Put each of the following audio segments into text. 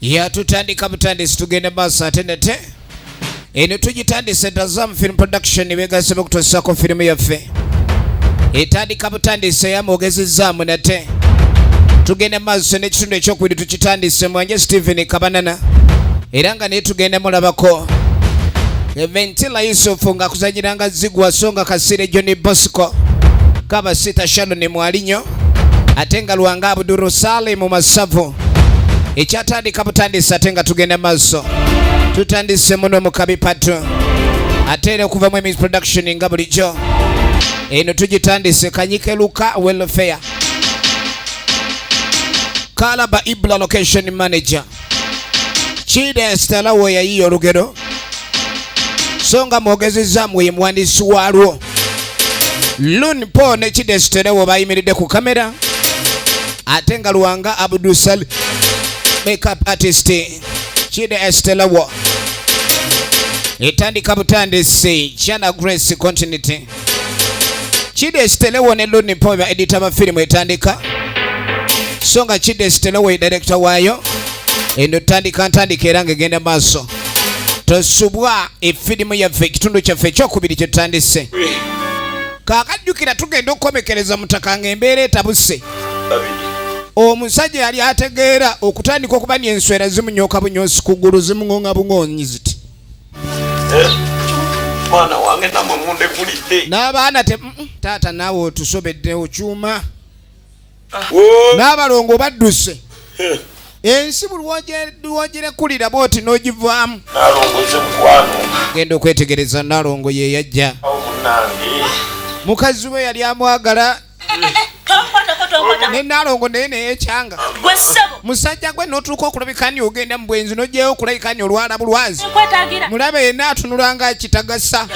Yatutandika butandisi, tugenda maaso ate nate. Eno tugitandise Tazam Film Production begasse okutuusaako firimu yaffe etandika butandise yamwogezezzaamu nate. Tugenda maaso n'ekitundu ekyokubiri tukitandise. Mwanje Stephen Kabanana, era nga naye tugenda mulabako Ventila Yusufu nga akuzanyiranga Zigwa, so nga Kasire John Bosco, Kabasita Shalon Mwalinyo, ate nga Lwanga Abduru Salim Masavu. Ekyatandika butandise ate nga tugenda maaso, tutandise muno mu kabi patu, ate era okuva mu Emis Production nga bulijjo eno tugitandise. Kanyike Luka Welfare, Kalaba Ibla location manager, Chide Stella we yayiye olugero, so nga mwogezezaamu ye muwandiisi waalwo. Lun Po ne Chide Stella we bayimiridde ku kamera, ate nga Lwanga Abdusal makeup artist. Chide Stella wo etandika butandisi. Chana Grace continuity, Chide Stella ne Lun Po ba editor ba firimu etandika, so nga Chide Stella we director waayo. Eno tandika ntandika era ng'egenda maaso. Tosubwa efirimu yaffe, ekitundu kyaffe ekyokubiri kyetutandise kaakajjukira. Tugenda okukomekereza mutaka ng'embeera etabuse. Omusajja yali ategeera okutandika okuba ni enswera zimunyooka bunyoosi kugulu, zimuŋoŋa buŋoonyi ziti. Mwana wange, namwe mundekulidde. N'abaana te taata naawe otusobedde okyuma n'abalongo badduse ensi. Buli lwogirekulira bwoti n'ogivaamu. Nalongoze mukwano. Genda okwetegereza, Nalongo ye yajja. Awo munange. Mukazi we yali amwagala. Tonkwatako, tonkwatako. Ne Nalongo naye neyekyanga. Gwe ssebo. Musajja gwe n'otuuka okulabika ni ogenda mu bwenzi, n'ogyeyo okulabika ni olwala bulwazi. Nkwetagira. Mulabe yenna atunula nga kitagasa.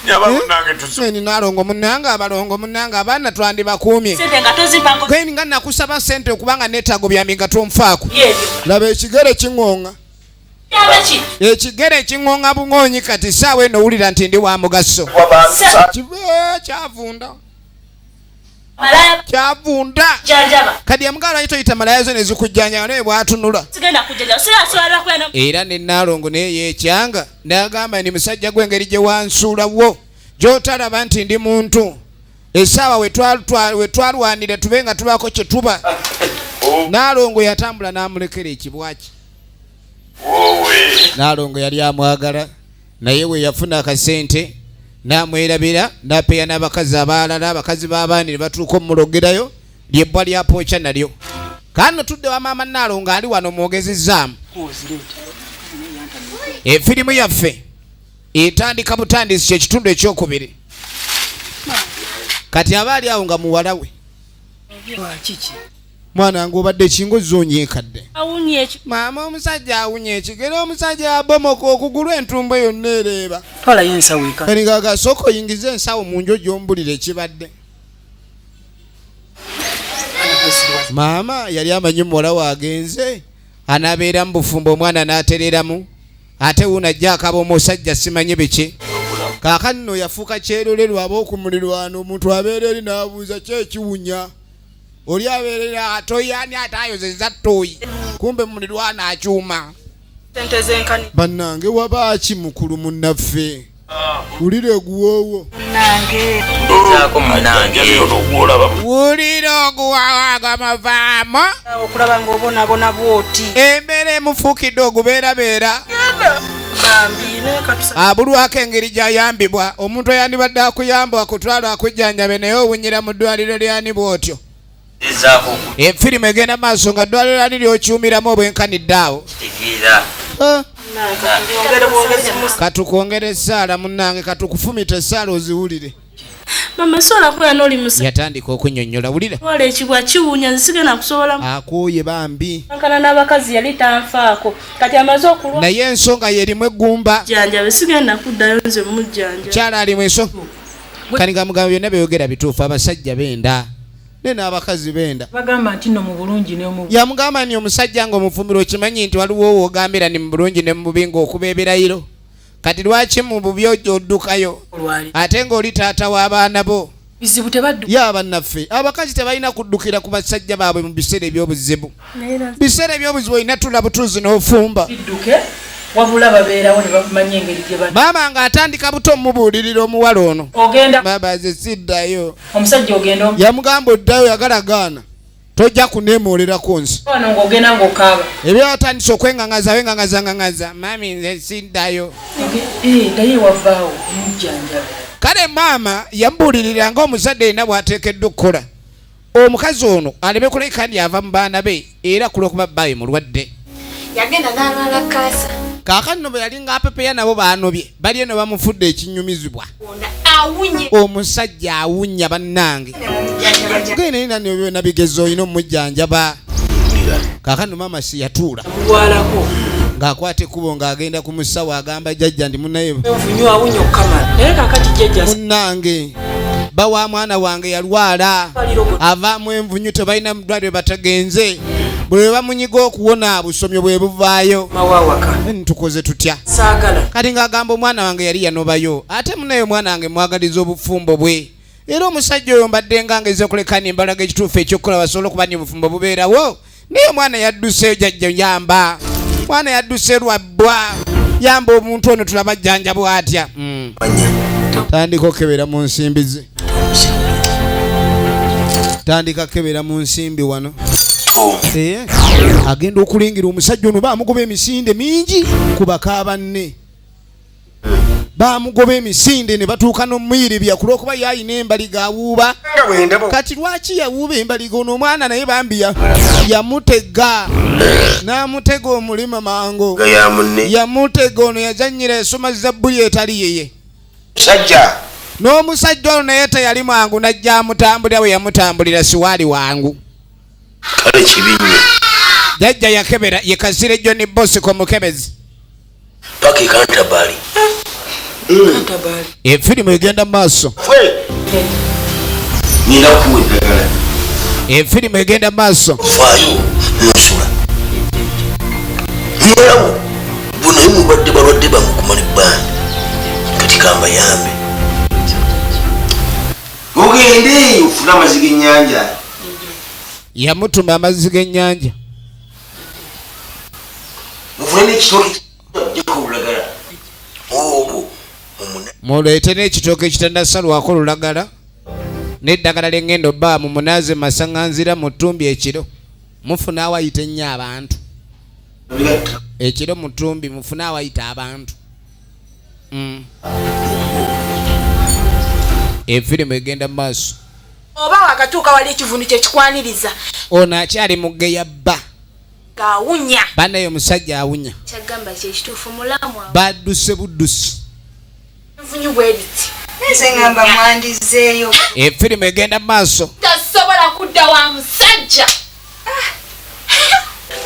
Nyaba munange tusu. Eni Nalongo munange, abalongo munange, abaana twandibakuumye. Sente nga tozimpango. Gweni nga nakusaba sente okubanga neetaago byambi nga tonfaako. Yebyo. Laba ekigere kiŋŋoŋa. Yabeki. Ekigere kiŋŋoŋa buŋoonyi. Kati saawa eno owulira nti ndi wa mugaso. Wabansa. Kibe kyavunda. Malaya. Kyavunda. Janjaba. Kati yamugala, lwaki toyita malaya zo nezikujjanja? Naye bwatunula. Sigenda kujjanja. Sira kwena. Era ne Naalongo naye yeekyanga n'agamba ni musajja gw'engeri gye wansuulawo gy'otalaba nti ndi muntu. Essaawa we twalwanira tube nga tubaako kye tuba, Naalongo yatambula n'amulekera ekibwaki. Wowe. Naalongo yali amwagala, naye we yafuna akasente n'amwerabira, n'apeya n'abakazi abalala, abakazi b'abaandi ne batuuka omulogerayo lyebbwa lyapooca nalyo. Kano tudde wa maama Naalongo ali wano mwogezezaamu. Efirimu yaffe etandika butandisi, kyekitundu ekyokubiri. Kati aba ali awo nga muwala we. Kiki? Mwana wange, obadde kingo zonyeekadde. Awunye eki. Maama, omusajja awunya ekigere, omusajja abomoka okugulu, entumbo yonna ereeba. Twalayo ensawo eka. Kati gagasooka oyingize ensawo mu njo gy'ombulira ekibadde. Maama yali amanyi muwala we agenze anaabeera mu bufumbo, omwana n'atereramu, ate wuuno ajja akaba omusajja simanyi biki. Kaakati nno yafuuka kyerolerwa ab'okumulirwano. Omuntu abeera eri n'abuuza ki ekiwunya, oli abeerera atoyi, ani ate ayozeza ttooyi, kumbe mulirwano akyuma. Sente zenkani. Bannange, wabaaki mukulu munnaffe? Wulira oguwoowo. Gezaako munange. Olaba. Wulira oguwawo agamavaamu. Okulaba ng'obonaabona bw'oti. Embeera emufuukidde ogubeerabeera. Bambi, naye katusa. Abulwako engeri gy'ayambibwa. Omuntu eyandibadde akuyamba akutwala akujjanjabe, naye owunyira mu ddwaliro lyani bw'otyo? Gezaako. Efirimu egenda maaso nga ddwaliro lyani lyokyumiramu obwenkanidde awo. Okukitegeera. Ah, Ongere bwongezi musa. Katukwongere essaala munnange, katukufumita essaala oziwulire. Mama, sobola kubeera n'oli musa. Yatandika okunyonnyola, wulira. Wala ekibwa kiwunya, nze sigenda kusobola. Akooye bambi. Kankana n'abakazi yali tanfaako. Kati amaze okulwa. Naye ensonga yerimu eggumba. Janjabe, sigenda kuddayo nze mujjanja. Kyala alimu ensonga kani gamugamba byonna byeyogera bituufu. Abasajja benda ne n'abakazi benda. Bagamba nti nno mu bulungi ne mu Yamugamba nti omusajja nga omufumbiro, okimanyi nti waliwo woogambira ni mu bulungi ne mu bubi ng'okuba ebirayiro. Kati lwaki mu bubi ojja oddukayo Olwali. ate ng'oli taata w'abaana bo? Bizibu tebaddu. Ya bannaffe abakazi tebalina kuddukira ku basajja baabwe mu biseera eby'obuzibu. Biseera eby'obuzibu olina tula butuuzi n'ofumba. Bidduke wabula babeerawo ne bamanya engeri gye ba. Maama ng'atandika buto mubuulirira omuwala ono. Ogenda. Maama nze siddayo. Omusajja ogenda. Yamugamba oddayo yagala gaana. Tojja kuneemoolerako nsi. Wano ng'ogenda ng'okaaba. Ebyatandise okwengangaza wengangaza ngangaza mami nze siddayo. Naye wavaawo mujjanjaba. Kale maama yamubuulirira ng'omuzadde yenna bw'ateekeddwa okukola. Omukazi ono aleme kuleka ndi ava mu baana be era ku lw'okuba bbaawe mulwadde. Yagenda n'alwala kansa. Kaakano nno bwe yali ng'apepeya nabo baanobye bali eno bamufudde ekinyumizibwa. Awunye. Omusajja awunya bannange. Genda ina ne byonna bigezo olina omujjanjaba. Kaakano maama si yatuula. Mulwalako. Ng'akwata ekkubo ng'agenda ku musawo agamba jjajja ndi munnaye. Envunyu awunya okukamala. Naye kaakati jjajja. Munnange. Bawa mwana wange yalwala. Avaamu envunyu tebalina mu ddwaliro batagenze. Buli lwe bamunyiga okuwona busomyo bwe buvaayo. Tukoze tutya? Saagala. Kati ng'agamba omwana wange yali yanobayo. Ate munnaye omwana wange mwagaliza obufumbo bwe. Era omusajja oyo mbadde nga ngeza okuleka nembalaga ekituufu ekyokukola basobole okuba ni obufumbo bubeerawo. Naye omwana yadduseeyo jjajja yamba. Mwana yadduse lwa bbwa. Yamba omuntu ono tulaba jjanjabwa atya. Tandika okebera mu nsimbi ze. Tandika kebera mu nsimbi wano. Agenda okulingira omusajja ono bamugoba emisinde mingi ku baka banne. Bamugoba emisinde ne batuuka n'omuyiribya ku lw'okuba yayina embaliga awuuba. Kati lwaki yawuuba embaliga ono omwana naye bambi yamutega. N'amutega omulima mangu. Yamutega ono yazannyira esoma zabbuli etali yeye. Musajja. N'omusajja ono naye teyali mwangu n'ajja amutambulira bwe yamutambulira siwaali wangu. Kale kibi nnyo. Jjajja yakebera ye Kasire John Bosco mukebezi. Paka e Canterbury. Canterbury. Efirimu egenda mu maaso. Ngenda kukuwa eddagala. Efirimu egenda mu maaso. Faayo nsula. Muwalawo buno mubadde balwadde bammwe kumala ebbanga. Kati kambayambe. Ogende ofune amazzi g'ennyanja. Yamutuma amazzi g'ennyanja. Mufune n'ekitooke kijjako olulagala. Olwo mumuna. Muleete n'ekitooke ekitannasalwako olulagala n'eddagala ly'engendo bba mumunaaze masaŋŋanzira mu ttumbi ekiro. Mufune awayita ennyo abantu. Ekiro mu ttumbi mufune awayita abantu. Efirimu egenda mu maaso. Oba wakatuuka wali ekivundu kye kikwaniriza. Ono akyali mugeya bba. Ng'awunya. Bannaye omusajja awunya. Kyagamba kye kituufu mulamu awo. Badduse buddusi. Envunyu bwe biti. Nze ngamba mwandizeeyo. Efirimu egenda mu maaso. Tasobola kudda wa musajja.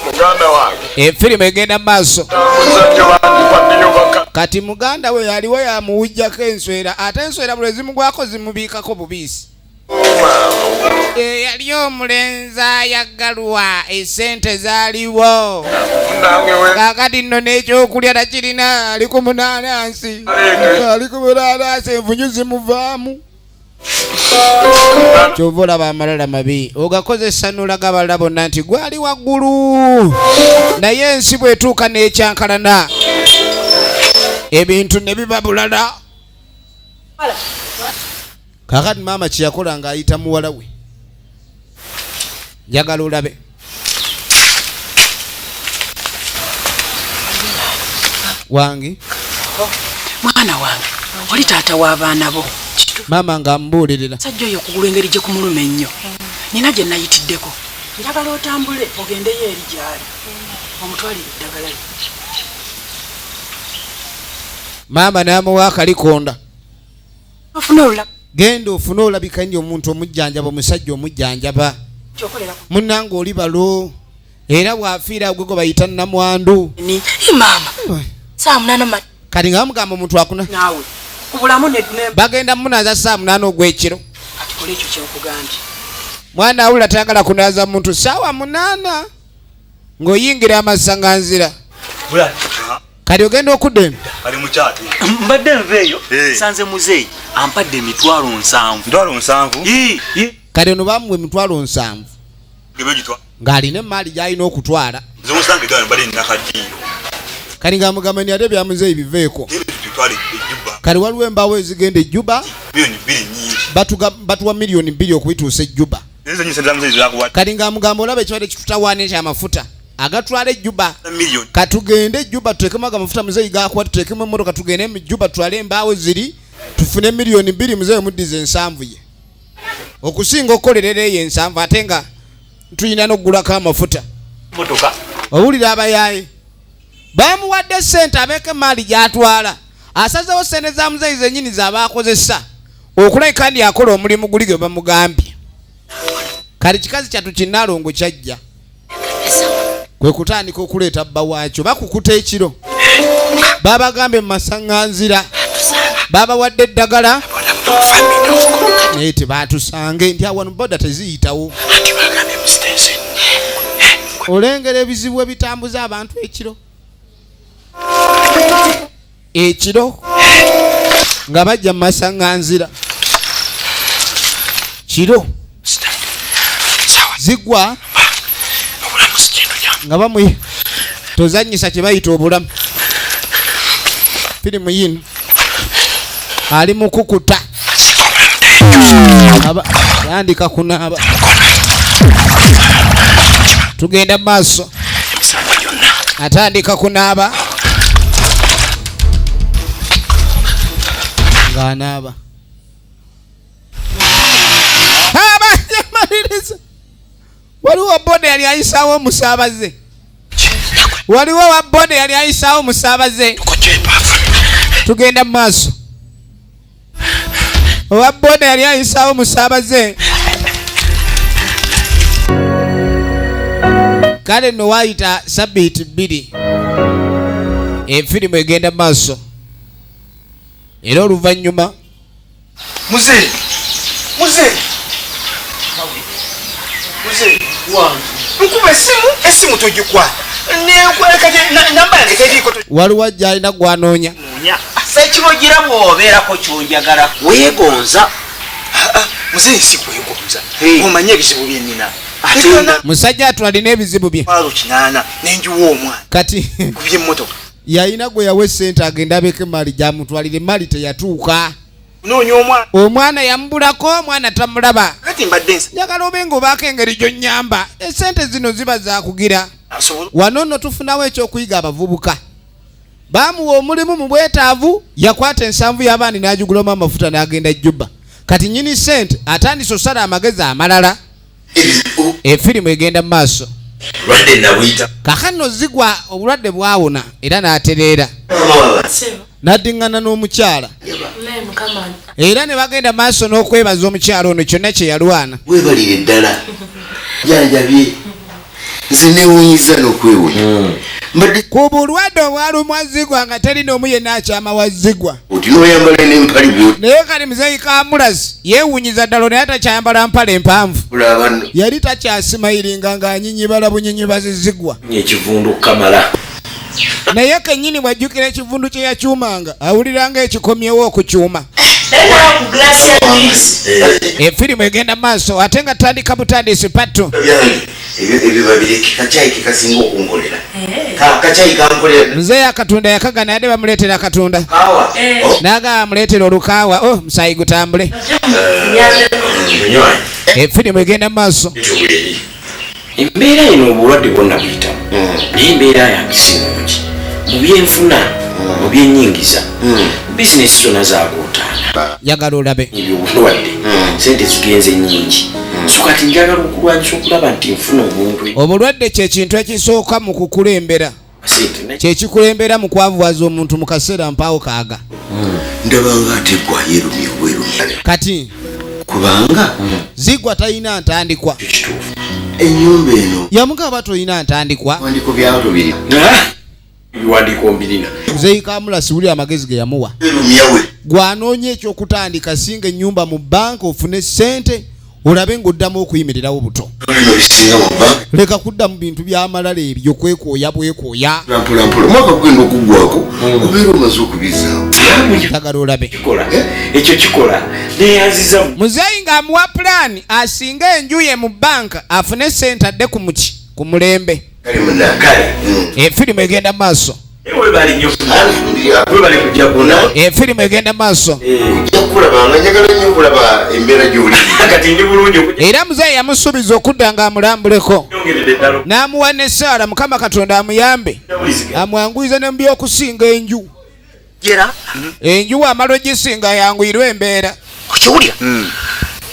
Muganda wange. Efirimu egenda mu maaso. Musajja wange baka. Kati muganda we yaliwo yamuwujjako enswera ate enswera buli zimugwako zimubiikako bubiisi. Eyali omulenzi ayagalwa esente zaaliwo. Kaakati nno n'ekyokulya takirina ali ku munaanansi. Ali ku munaanansi envunyu zimuvaamu. Ky'ova olaba amalala mabi ogakozesa n'olaga abalala bonna nti gwali waggulu. Naye ensi bw'etuuka n'ekyankalana ebintu ne biba bulala. Kaakati maama kye yakola ng'ayita muwala we. Njagala olabe. Wange. Mwana wange, oli taata w'abaana bo. Maama ng'amubuulirira. Sajja oyo okugulu engeri gye kumuluma ennyo. Nina gye nayitiddeko. Njagala otambule ogendeyo eri gy'ali. Omutwalire eddagala lye. Maama n'amuwa akalikonda. Ofune olula. Genda ofune olabika nnyo omuntu omujjanjaba, omusajja omujjanjaba. Kyokolera ku- Munnange oli balo. Era bw'afiira gwe gwe bayita nnamwandu. Ni, maama. Saa munaana ma- Kati nga bamugamba omuntu akuna. Naawe. Ku bulamu ne- ne- Bagenda munaaza saa munaana ogw'ekiro. Kati kola ekyo kye nkugambye. Mwana awulira tayagala kunaaza muntu saawa munaana ng'oyingira amasaŋŋanzira. Kati ogenda okudda eno. Ali mukyati. Mbadde nveeyo nsanze muzeeyi ampadde 700,000. 700,000? Kati ono bamuwa 700,000. Ng'alina emaali gy'alina okutwala. Kati ng'amugamba nti ate ebya muzeeyi biveeko. Kati waliwo embaawo ezigenda e Juba. Batuwa 2 millioni okubituusa e Juba. Kati ng'amugamba olaba ekibadde kitutawaana ekyamafuta agatwala e Juba. Katugende e Juba tuteekemu amafuta muzeeyi gakuwa, tuteekemu emmotoka tugende mu Juba tutwale embaawo ziri tufune 2 millioni muzeeyi muddize 7 ye. Okusinga okukolerera eyo 7 ate nga tulina n'okugulako amafuta. Owulira abayaaye bamuwadde ssente abeeko emaali gy'atwala. Asazeewo ssente za muzeeyi zennyini z'aba akozesa okulabika ndi akola omulimu guli gwe bamugambye. Kati kikazi kyattu kinnalongo kyajja kwe kutandika okuleeta bba waakyo. Bakukuta ekiro babagambye mu masaŋŋanzira, babawadde eddagala naye tebatusange nti awano boda teziyitawo. Olengera ebizibu ebitambuza abantu ekiro ekiro nga bajja mu masaŋŋanzira kiro zigwa nga bamwe tozannyisa kye bayita obulamu. Firimu yino ali mukukuta yandika kunaaba. Tugenda maaso atandika kunaaba ng'anaaba abamaliriza. Waliwo boda yali ayisaawo omusaabaze. Waliwo wa boda yali ayisaawo omusaabaze. Tugenda mu maaso. Owa boda yali ayisaawo omusaabaze. Kale nno waayita sabbiiti 2 efirimu egenda mu maaso. Era oluvannyuma Muzeeyi, muzeeyi, muzeeyi wange, nkuba essimu, essimu togikwata. Waliwo ajja alina gwanoonya. Ssekibogira bw'obeerako ky'onjagala weegonza. Muzeeyi si kwegonza. Omanye ebizibu bye nnina. Musajja atu alina ebizibu bye. 800 n'enjiwa omwana. Kati kubye emmotoka. Yalina gwe yawa essente agende abeeko emaali gy'amutwalira, emaali teyatuuka. Noonya omwana. Omwana yamubulako, omwana tamulaba. Kati mbadde nsa. Njagala obe ng'obaako engeri gy'onnyamba. Essente zino ziba zaakugira. Wano nno tufunawo ekyokuyiga abavubuka. Baamuwa omulimu mu bwetaavu, yakwata 7 y'abaana n'agigulamu amafuta n'agenda Juba. Kati nnyini ssente atandise osala amagezi amalala. Efirimu egenda mu maaso. Kaakano zigwa obulwadde bwawona era n'atereera. N'addiŋŋana n'omukyala. Era ne bagenda maaso n'okwebaza omukyala ono kyonna kye yalwana. Weebalire ddala. Jjanjabye. Nze neewuunyizza n'okwewuunya. Ku bulwadde obwalumwa Zigwa nga teri n'omu yenna akyama wa Zigwa. Oti n'oyambala n'empale bw'oti. Naye kati muzeeyi Kamulasi yeewuunyiza ddala naye takyayambala mpale empanvu. Yali takyasimayiringa ng'anyinyibala bunyinyibazi Zigwa. Ekivundu kamala. Naye kennyini bw'ajjukira ekivundu kye yakyumanga awulira ng'ekikomyewo okukyuma. Efirimu egenda maaso ate nga tandika butandisi patu. Muzeeyi akatunda yakagana yadde bamuleetera akatunda. N'agamba amuleetera olukaawa, oh musaayi gutambule. Efirimu egenda maaso. Embeera eno obulwadde bwonna buyitamu. Naye embeera yange si nnungi. Mu byenfuna, mu byennyingiza, bizinesi zonna zaagotaana. Njagala olabe. Ebyobulwadde, ssente zigenze nnyingi. So kati njagala okulwanyisa okulaba nti nfuna omuntu. Obulwadde kye kintu ekisooka mu kukulembera. Kye kikulembera mu kwavuwaza omuntu mu kaseera mpaawo kaaga. Ndaba ng'ate ggwe ayerumya obwerumya. Kati kubanga Zigwa talina ntandikwa. Ennyumba eno yamugamba tolina ntandikwa. Ebiwandiiko byawo tobirina. Ebiwandiiko mbirina. Muzeeyi Kamulasi wulira amagezi ge yamuwa. Erumya we. Gwanoonya ekyokutandika singa ennyumba mu banka ofune ssente Olabe ng'oddamu okuyimirirawo buto. Bino bisinga mu banka. Leka kudda mu bintu by'amalala ebyo, kwekooya bwekooya. Mpola mpola, omwaka gugenda okuggwako obeera omaze okubizaawo. Njagala olabe. Kikola ekyo, kikola, neyanziza. Muzeeyi ng'amuwa pulaani asinga enju ye mu banka, afune sente adde ku muki ku mulembe. Kale munange. Kale. Efirimu egenda maaso. Webali nnyo, webali kujja kuna. Efirimu egenda maaso. Ojja kulaba nga njagala nnyo okulaba embeera gy'oli. Kati ndi bulungi. Era muzeeyi yamusuubiza okudda ng'amulambuleko. Okunyongeredde eddalo. N'amuwa n'essaala Mukama Katonda amuyambe, amwanguyize ne mu by'okusinga enju. Jera. Enju wamala ogisinga, yanguyirwe embeera. Okiwulira,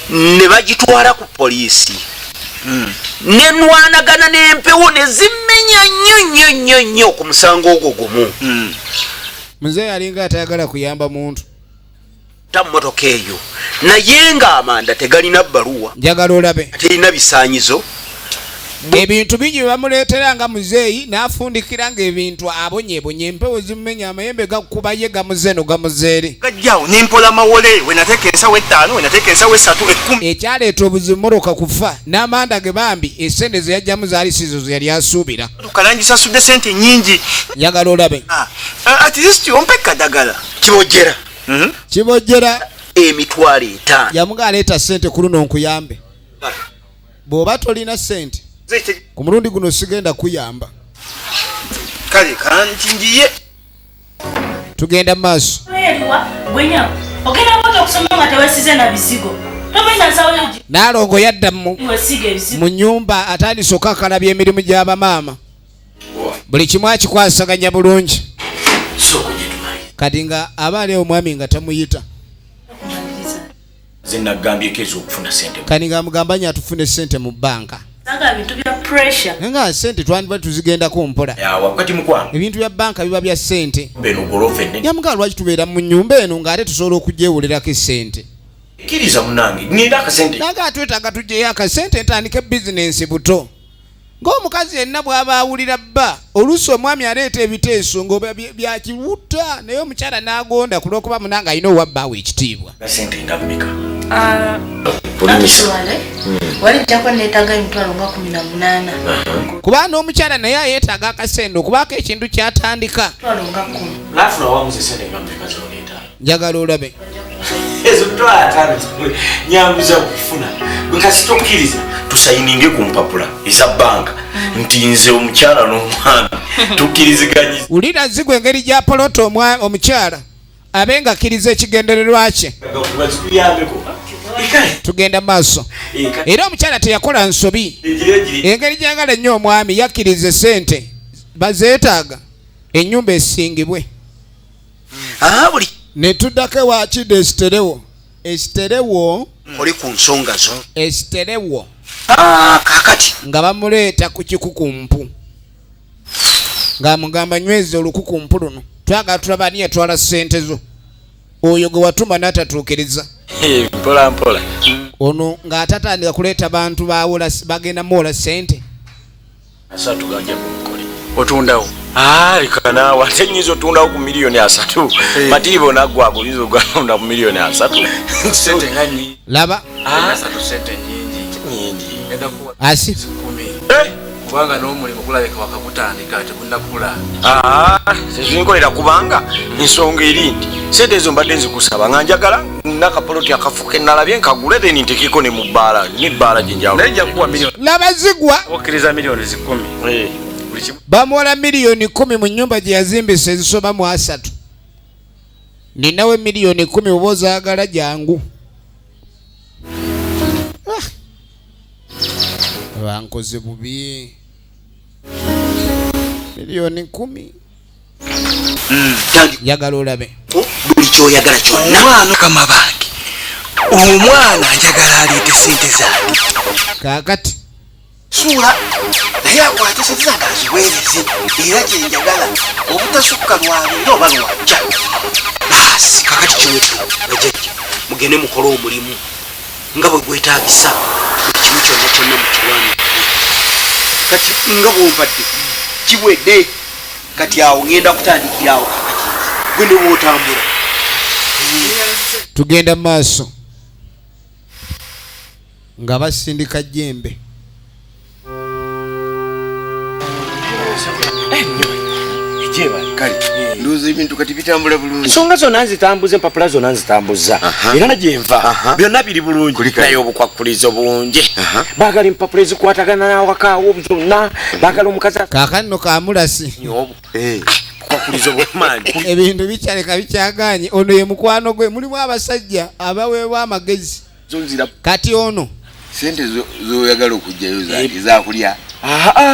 ne bagitwala ku poliisi, nenwanagana n'empewo ne zimmenya nnyo nnyo nnyo nnyo ku musango ogwo gumu. Muzeeyi alinga atayagala kuyamba muntu. Ta mmotoka eyo, naye ng'amanda tegalina bbaluwa. Njagala olabe. Terina bisaanyizo. Ebintu bingi bye bamuleetera nga muzeeyi n'afundikira ng'ebintu abonyebonye, empewo zimumenya, amayembe gakuba, ye gamuzeeno gamuzeere. Gajjawo nempola mawole, wenateeka ensawo 5, wenateeka ensawo 3, 10. Ekyaleeta obuzibu, mmotoka kufa n'amanda ge. Bambi, esente ze yajjamu zaali sizo ze yali asuubira. Kalangisasudde sente nyingi. Njagala olabe. At least ompe kadagala. Kibojera. Kibojera. 50,000. Yamuga, aleeta sente ku luno nkuyambe, bw'oba tolina sente ku mulundi guno sigenda kuyamba. Kale kanti ngiye. Tugenda mu maaso. Eriwa gwenya ogenda moto okusoma nga tewesize na bizigo, tobalina nsawo yo. Naalongo yadda mu Wesiga ebizigo. Mu nyumba atandise okakalabya emirimu gy'abamaama, buli kimu akikwasaganya bulungi. Sooka ogyetumayi. Kati nga aba ali omwami nga tamuyita. Nze nagambyeko ez'okufuna sente. Kati nga amugamba nyi atufune sente mu banka. Saga bintu bya pressure. Naye nga sente twandiba tuzigendako mpola. Awa kati mukwano. Ebintu bya banka biba bya sente. Beno golofa ennene. Yamugamba, lwaki tubeera mu nyumba eno ng'ate tusobola okugyewulerako esente? Kkiriza munange, ŋŋenda akasente. Naga twetaaga tugyeyo akasente ntandike bizinensi buto. Ng'omukazi yenna bw'aba awulira bba, oluusi omwami aleeta ebiteeso ng'oba byakiwutta, naye omukyala n'agonda ku lw'okuba munange alina owa bbaawe ekitiibwa. Sente nga mmeka? Actually, wali njako neetaaga 180,000. Kuba n'omukyala naye ayeetaaga akasente okubaako ekintu ky'atandika. 100,000. Naafuna wamuze sente nga mmeka zoneetaaga? Njagala olabe. Ezo 50,000 nyanguza kufuna gwe kasita okkiriza tusayininge ku mpapula eza banka nti nze omukyala n'omwami tukkiriziganyiza. Wulira zigwa engeri gy'apolota omukyala abe nga akkiriza ekigendererwa kye. Zikuyambeko. Tugenda maaso. Era omukyala teyakola nsobi, engeri gyagala ennyo omwami yakkiriza esente bazeetaaga ennyumba esingibwe. Buli Ne tuddako ewakidde esiterewo, esiterewo. Oli ku nsonga zo. Esiterewo. Kakati nga bamuleeta ku kikukumpu ng'amugamba, nyweza olukukumpu luno, twagala tulaba ani yatwala ssente zo, oyo gwe watuma n'atatuukiriza. Mpola mpola. Ono ng'atatandika kuleeta bantu bawola, bagenda muwola ssente. 30 gajja kumukole. Otundawo? Leka naawe, ate nyinza otundawo ku 30,000,000? Matiribo naggwago oyinza ogatunda ku 30,000,000? Sente nga nyingi. Laba. 30 sente nyingi. Nyingi. Ngenda kuwa asi 10. Kubanga n'omulimu gulabika wakagutandika, tegunnakula. Tezinkolera kubanga ensonga eri nti sente ezo mbadde nzikusaba nga njagala nakapoloti akafuka enalabye nkagule, then ntekeko ne mu bbaala nebbaala gyenjawulo. Naye nja kuwa miliyoni. Laba zigwa. Okkiriza 10,000,000? Buli kimu. Bamuwola 10,000,000 mu nyumba gye yazimbisa ezisoba mu 30. Ninawe 10,000,000 oba ozaagala jangu. Ah. Bankoze bubi, 10,000,000. Njagala olabe. Buli kyoyagala kyonna. Omwana kama bange, omwana njagala aleete sente zange. Kaakati suula naye akwate sente zange aziweereze, era kyenjagala obutasukka lwaleero oba lwajja Baasi, kakati kiwedde. Bajjajja, mugende mukole omulimu nga bwe gwetaagisa, buli kimu kyonna kyonna mukiwandiike. Kati nga bwompadde kiwedde, kati awo ngenda kutandikira awo. Kakati gwe ne bwotambula. Tugenda mu maaso. Nga basindika jjembe. Ndowooza ebintu kati bitambula bulungi. Ensonga zonna nzitambuza, empapula zonna nzitambuza, era gyenva byonna biri bulungi, naye obukwakkulizo bungi. Baagala empapula ezikwatagana n'awakaawo zonna, baagala omukazi Kaakano kamulasi. Bukwakkulizo bwamaanyi. Ebintu bikyaleka bikyaganye. Ono ye mukwano gwe. Mulimu abasajja abaweebwa amagezi. Kati ono Sente zoyagala okugjayo zakulya.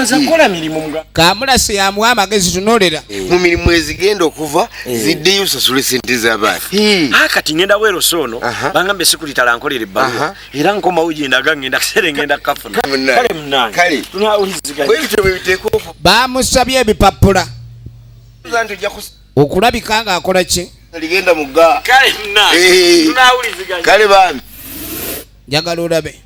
Zakola mirimu mga. Kamulasi yamuwa amagezi, tunolera. Mu mirimu ezigenda okuva ziddeyo osasule sente z'abaana. Kati ngenda bwerosa ono bangambe sikulitala nkolera ebbaluwa, era nkomawo gyendaga ngenda kaseere ngenda kukafuna. Kale munange. Kale. Tunawuliziganya. Bwebityo bwe biteekwa okuba Bamusabye ebipapula nti ojja kus okulabika ng'akola ki. Ligenda mugga. Kale munange. Tunawuliziganya. Kale bambi. Njagala olabe.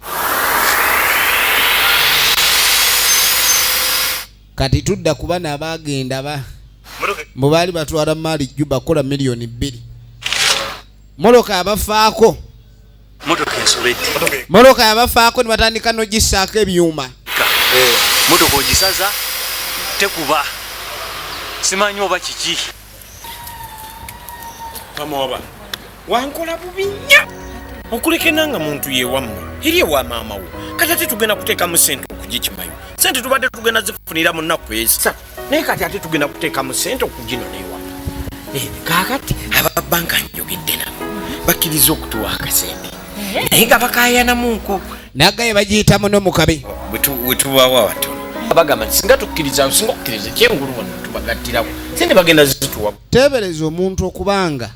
Kati tudda ku bano abagenda ba mbu baali batwala maali Juba kukola miliyoni 2, moloka abafaako. Motoka ensobedde. Moloka yabafaako ne batandika nogisaako ebyuma. Motoka ogisaza tekuba, simanyi oba kiki. Mama waba wankola bubi nnyo okuleka nga muntu yewammwe eri ewa maama wo. Kati ate tugenda kuteekamu sente okugikimayo. Sente tubadde tugenda zifunira mu nnaku eza, naye kati ate tugenda kuteekamu sente okuginona ewammwe. Kaakati ababanka njogedde nabo, bakkiriza okutuwa akasente, naye nga bakayanamuko. Nagaye bagiyita muno mu kabi. Wetubawa watono, bagamba nti singa tukkiriza, singa okukkiriza ekyengulu wano tubagattirawo sente, bagenda zituwa. Teebereza omuntu okubanga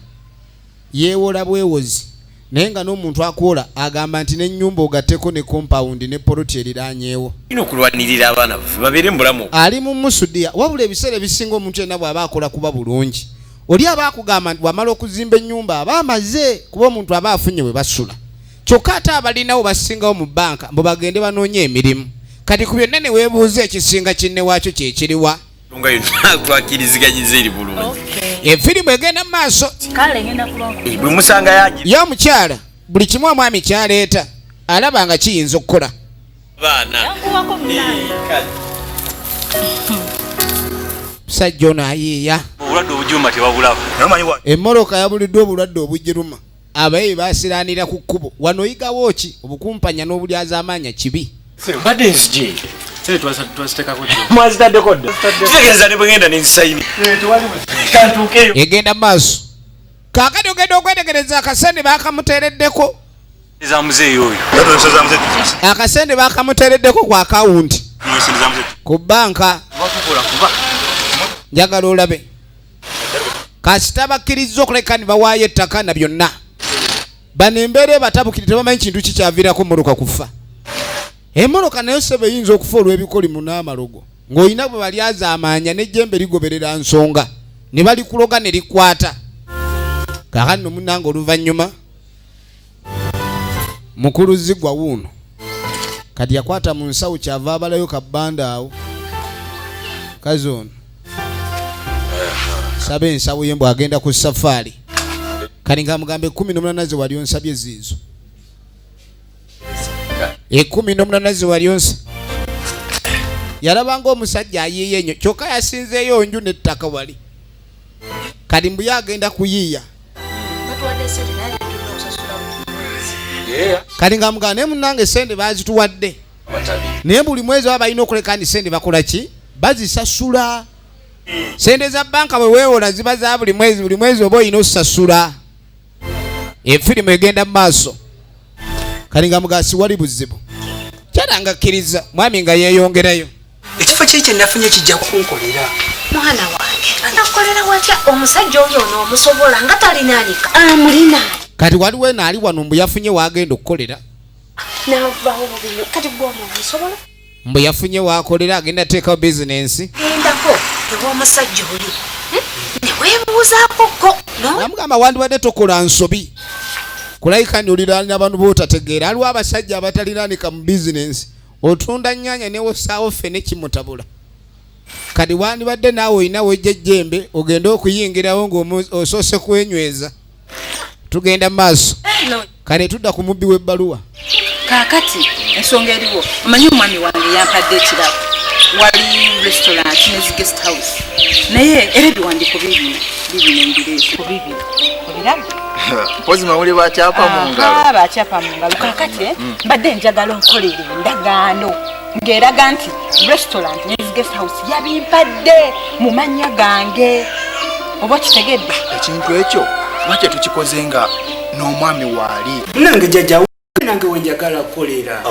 yeewola bwewozi, naye nga n'omuntu akwola agamba nti n'ennyumba ogatteko ne compoundi ne poloti eriranyeewo. Tulina okulwanirira abaana baffe babeere mu bulamu. Ali mu musudiya. Wabula ebiseera ebisinga omuntu yenna bw'aba akola kuba bulungi, oli aba akugamba nti bw'amala okuzimba ennyumba aba amaze, kuba omuntu aba afunye bwe basula. Kyokka ate abalinawo basingawo mu banka mbu bagende banoonye emirimu. Kati ku byonna ne weebuuza ekisinga kinne waakyo kyekiriwa. Nga yonna twakiriziganyiza eri bulungi. Efirimu egenda mu maaso. Kale ngenda kulwako. Bwe musanga yagira Ye omukyala buli kimu omwami kyaleeta alaba nga kiyinza okukola. Baana. Yanguwako munange. Musajja ono ayiiya. Obulwadde obujuma tebabulaba. Emmoloka yabuliddwa obulwadde obugiruma. Abaye basiranira ku kkubo wano. Oyigawo ki? Obukumpanya n'obulyazaamaanya kibi. Mbadde nzije. Sente twazitekako. Mwazitaddeko dda? Kitegeeza ne bwegenda nenzisayini kantuukeyo. Egenda mu maaso. Kaakati ogenda okwetegereza akasente bakamuteereddeko. Za muzeeyi oyo. Akasente bakamuteereddeko ku akawunti ku banka. Njagala olabe kasita bakkiriza okuleka ne bawaayo ettaka na byonna. Bano embeera ebatabukire, tebamanyi kintu kikyaviirako mmotoka kufa. Emmotoka nayo sebe eyinza okufa olw'ebikolimu n'amalogo ng'olina bwe balyazaamaanya n'ejjembe ligoberera nsonga ne balikuloga ne likwata. Kaakati no munnange, oluvannyuma mukulu zigwa wuuno kati yakwata mu nsawo, kyava abalayo kabbanda awo. Kazi ono saba ensawo ye mbu agenda ku safaari. Kati nga mugambe 18 ze wali onsabye ziizo, 18 ze wali onsa. Yalaba ng'omusajja ayiiya ennyo, kyokka yasinzeeyo nju n'ettaka wali. Kati mbu ye agenda kuyiiya. Batuwadde sente naye tulina okusasula buli mwezi. Kati nga mugamba naye munnange sente bazituwadde, naye buli mwezi baba balina okuleka nti sente bakola ki? Bazisasula. Sente za banka bwe weewola ziba za buli mwezi, buli mwezi oba olina osasula. Efirimu egenda mu maaso. Kati nga mugasi wali buzibu kyala nga kkiriza mwami nga yeeyongerayo. Ekifo kiri kye nafunye kijja kunkolera. Mwana wange, anakukolera watya? Omusajja oyo onoomusobola nga talinanika amulina? Kati waliwo eno ali wano mbu yafunye waagenda okukolera. Navawo bubi nnyo. Kati gwe ono omusobola? Mbu yafunye waakolera, agenda teekawo bizinensi. Gendako ew'omusajja oli, Neweebuuzaako ko no. Namugamba wandibadde tokola nsobi kulayika ni oliraanira abantu bootategeera. Aliwo abasajja abataliranika mu bizinensi, otunda nnyanya newosaawo ffene kimutabula. Kati wandibadde naawe olina wejja ejjembe ogende okuyingirawo ng'osoose kwenyweza. Tugenda mu maaso. Kale tudda ku mubbi w'ebbaluwa. Kaakati ensonga eriwo, omanyi omwami wange yampadde ekirabo, wali restaurant ne guest house, naye era ebiwandiiko bibino bibino mbireese bibino, obiraba? Mpozi mawuli bakyapa mu ngalo. Bakyapa mu ngalo. Kaakati mbadde njagala onkolere endagaano ng'eraga nti restaurant ne guest house yabimpadde mu mannya gange, oba okitegedde? Ekintu ekyo lwaki tukikoze nga n'omwami waali? Nange jjajja nange wenjagala kukolera.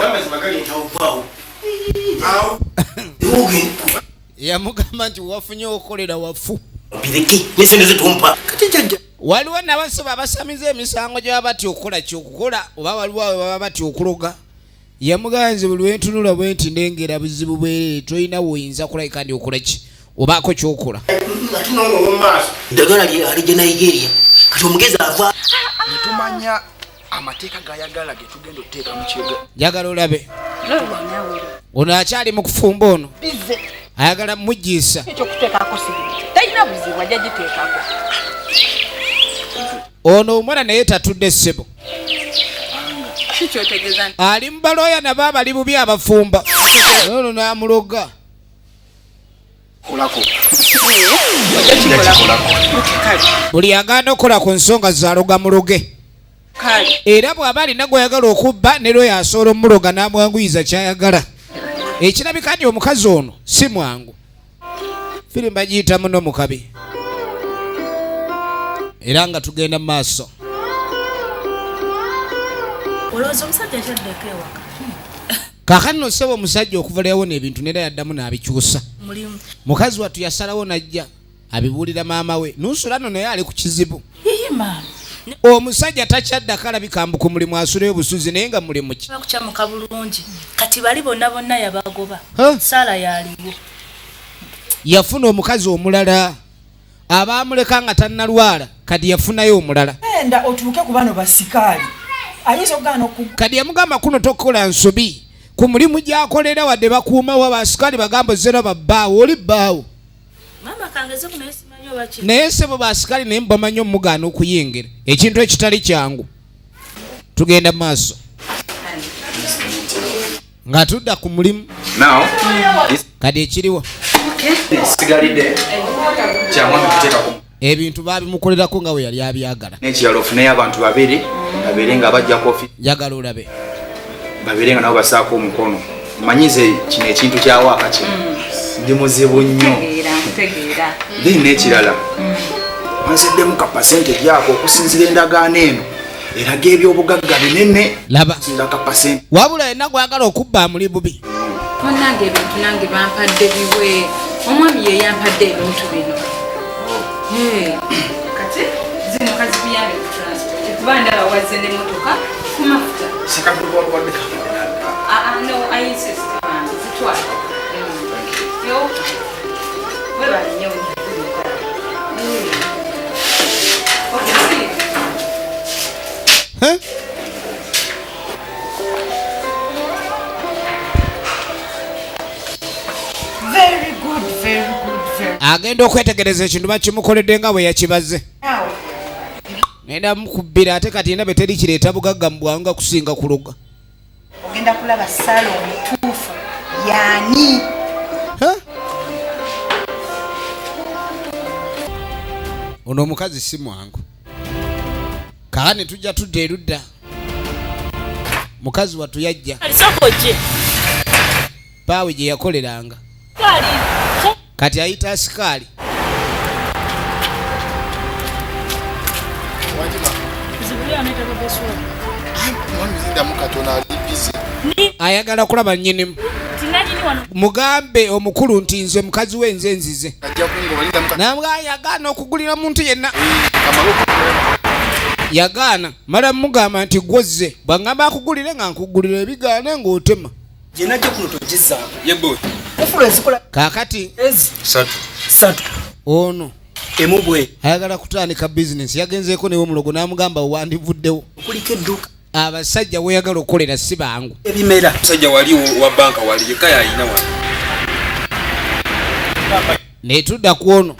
Yamugamba nti wafunye okukolera wafu. Bireke nesente zetumpa. Kati jjajja waliwo nabasaba abasamiza emisango gye baba batya okukola kyokukola, oba waliwo abo baba batya okuloga. Yamugamba nze buli lwentunula bwe nti ndengera buzibu bwerere, tolina woyinza kulabika ndi okola ki obaako kyokola. Ate n'omwo mu maaso eddagala alijja Nigeria, kati omugezi ava netumanya amateeka gayagala ge tugenda okuteeka mu kigo. Njagala olabe ono akyali mu kufumba, ono ayagala mugiisa talina buzibu, ajja giteekako. Ono omwana naye tatudde ssebo, ali mu balooya nabo abali bubi abafumba, ono n'amuloga. Buli agaana okukola ku nsonga zaloga muloge, era bw'aba alina gw'ayagala okubba ne looya asobola omuloga n'amwanguyiza ky'ayagala. Ekirabika nti omukazi ono si mwangu. Firimu bagiyita muno mu kabi, era nga tugenda mu maaso. Olowooza omusajja kyaddeko ewaka? Kaakati no ssebo, omusajja okuva lwe yawona ebintu nera yaddamu n'abikyusa. Mulimu. Mukazi wattu yasalawo n'ajja abibuulira maama we. Nusula no naye ali ku kizibu. Yiyi maama. Omusajja takyaddako, alabika mbu ku mulimu asulayo busuzi, naye nga mulimu ki? Bakukyamuka bulungi. Kati bali bonna bonna yabagoba. Huh? Saala yaliwo. Yafuna omukazi omulala abaamuleka nga tannalwala, kati yafunayo omulala. Enda otuuke ku bano basikaali, ayinza okugaana oku Kati yamugamba kuno tokola nsobi ku mulimu gy'akolera, wadde bakuumawo abasikaali, bagamba ozera babbaawo, oli bbaawo. Maama kangeze kuno, simanyi oba ki. Naye sebo basikaali naye bamanyi omugaana okuyingira, ekintu ekitali kyangu. Tugenda mu maaso nga tudda ku mulimu. Now, Kati ekiriwo, sigalidde kyamwami kuteekako ebintu babimukolerako nga bwe yali abyagala. N'ekirala ofuneyo abantu babiri babeere nga bajja ku ofiisi. Njagala olabe. Babeere nga nabo basaako omukono. Manyize kino ekintu kyawaaka kino ndi muzibu nnyo. Ntegeera. Then n'ekirala wanseddemu ka percentage ako okusinzira endagaano eno eraga ebyobugagga binene. Laba. Sinzira ka percent. Wabula yenna gwagala okubba amuli bubi. Munnange, ebintu nange bampadde biwe, omwami ye yampadde ebintu bino. Kati zino kazikuyambe ku transport, kuba ndaba wazze n'emmotoka ku mafuta. Sekadubawadde. Ah, ah, no, I insist, bambi zitwale. Yo, webale nnyo. Okay, see you. Huh? Very good, very good, very Agenda okwetegereza ekintu bakimukoledde nga bwe yakibaze. Now, Ngenda mukubbira, ate kati ndabe teri kireeta bugagga mu bwangu nga kusinga kuloga. Ogenda kulaba Saala omutuufu yaani. Huh? Ono omukazi si mwangu. Kaani tujja tudda erudda, mukazi wattu yajja Alisooka ojje. Paawe gye yakoleranga. Kali. Kati ayita asikaali. Zibuli aneetaaga beswa. Mwami zindamu katono, ali busy. Ayagala kulaba nnyinimu. Tinanyini wano. Mugambe omukulu nti nze mukazi we, nze nzize. Ajja kungoba, lindamu katono. Namugamba yagaana okugulira muntu yenna. Kamale okugula. Yagaana mala mugamba nti gwozze bwangamba akugulire nga nkugulira, ebigaana ng'otema. Gyenajja kuno togizaako. Yebo. Kofulo ezikola Kaakati ezi Satu. Satu. Ono Emu bwe ayagala kutandika bizinesi, yagenzeeko newe omulogo n'amugamba wandivuddewo. Kuliko edduuka. Abasajja weyagala okukolera si bangu. Ebimera. Musajja wali wa banka wali yekka yalina wano. Netudda ku ono.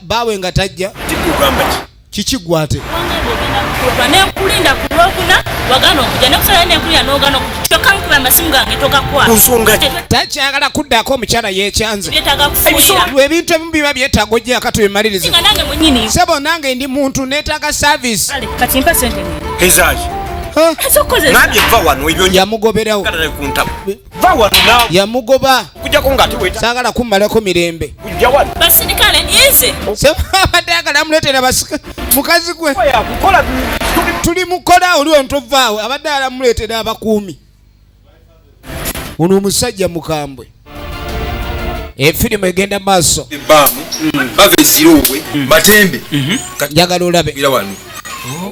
Baawe nga tajja. Kikugamba ki? Kiki gwate? Wangamba ogenda ku lwokuna nenkulinda ku lwokuna wagaana okujja nekusala nenkulinda n'ogaana okujja kyokka nkuba amasimu gange togakwata. Nsonga ki? Takyagala kuddako, omukyala yekyanze. Byetaaga kufuuyira. Ebintu ebimu biba byetaaga ojjaka tubimalirize. Nga nange mwennyini. Sebo, nange ndi muntu, neetaaga service. Kale kati mpa sente ngende. Ezaki? Ezokukozesa. Ngambye va wano, ebyo Yamugoberawo. ku ntabo. Va wano naawe. Yamugoba. Okujjako nga ate weta Saagala kummalako mirembe. Kujja wano. Basirikale nze. Sebo, abadde ayagala amuleetera basika mukazi gwe. Yakukola. Tuli mukola oli ontovaawo, abadde alamuleetera abakuumi. Ono omusajja mukambwe. Efirimu egenda maaso. Ebbaamu bava eziroobwe matembe. Njagala olabe. Era wano.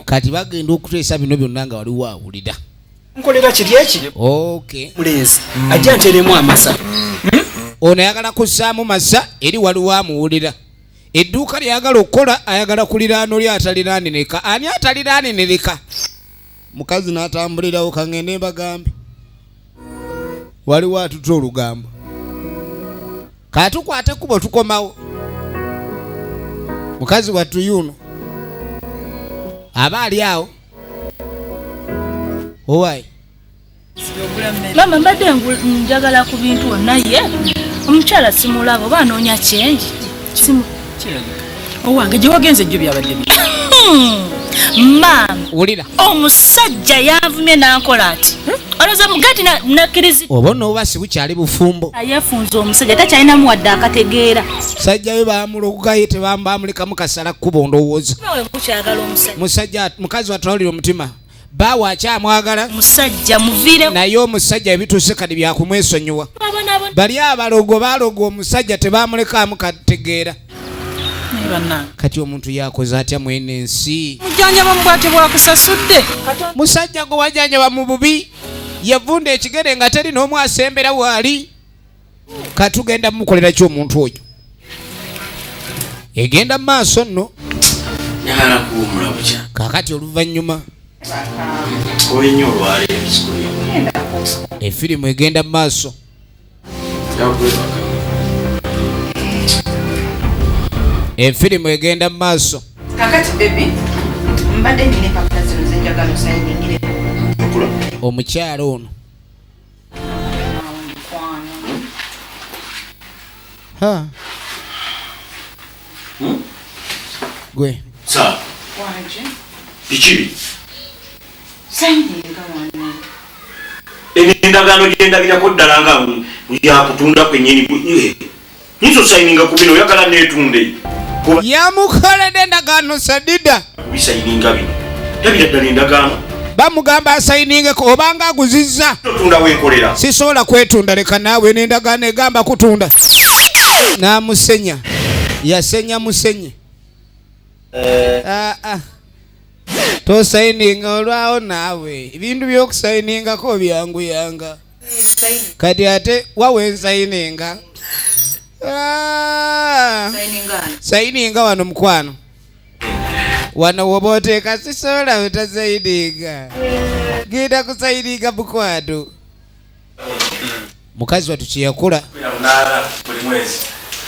Kati bagenda okuteesa bino byonna nga waliwo awulira. Nkolera kiri eki. Okay. Mulenzi ajja nteremu amasa. Ono ayagala kussaamu masa, eri waliwo amuwulira. Edduuka lyayagala okukola ayagala kuliraano ly ataliraanireka. Ani ataliraanireka? Mukazi n'atambulirawo. Kaŋŋende mbagambe, waliwo atuta olugambo. Katukwate kubo tukomawo. Mukazi wattu yuno aba ali awo owayi. Mama, mbadde njagala ku bintu naye omukyala simulaba, oba anoonya kyengi. Simu Owange, gye wagenze ejjo byabadde bi Maama, Wulira. omusajja yanvumye n'ankola ati olowooza mugati nakkiriza. Oba nooba si bukyali bufumbo. Yeefunza omusajja takyalinamu wadde akategeera. Musajja we bamulogaye, tebamulekamu kasala kkubo ndowooza. We mukyagala omusajja. Musajja, mukazi watwalira omutima, baawe akyamwagala. Musajja muviire. Naye omusajja ebituuse kati byakumwesonyiwa. Abonaabona. Bali abalogo baloga omusajja, tebamulekaamu kategeera. Naye bannange. Kati omuntu yakoze atya mwene ensi? Mujjanjaba mu bwate bwakusasudde. Musajja gwe wajjanjaba mu bubi, yavunda ekigere nga teri n'omu asembera waali. Katugenda mumukolera ki omuntu oyo? Egenda mu maaso nno. Njagala kuwumula bukya. Kakati oluvannyuma Olinnya olwaleero sikuli. Efirimu egenda mu maaso. Njakwebaka. Efirimu egenda mu maaso. Kakati baby, mbadde nina empapula zino zenjagala osayiningire. Omukyalo ono. Mukwano. Ha. Gwe. Sa Wanje. Biki? Sayininga wano. Endagaano gyendabirako ddala nga yakutunda kwennyini, nyinza osayininga ku bino? Oyagala neetunde? Yamukoledde endagaano sadida. Kubisayininga bino, ndabira ddala endagaano. Bamugamba asayiningeko obanga aguzizza. Totunda, wenkolera. Sisobola kwetunda, leka naawe, n'endagaano egamba kutunda. N'amusenya, yasenya musenye. Ah, ah. Tosayininga olwawo naawe, ebintu by'okusayiningako byanguyanga. Kati ate wawe nsayininga. Ah. Sayininga wano mukwano, wano woba oteeka. Sisobola butasayininga, genda kusayininga mukwano. Mukazi wattu kyeyakola, Lunaana buli mwezi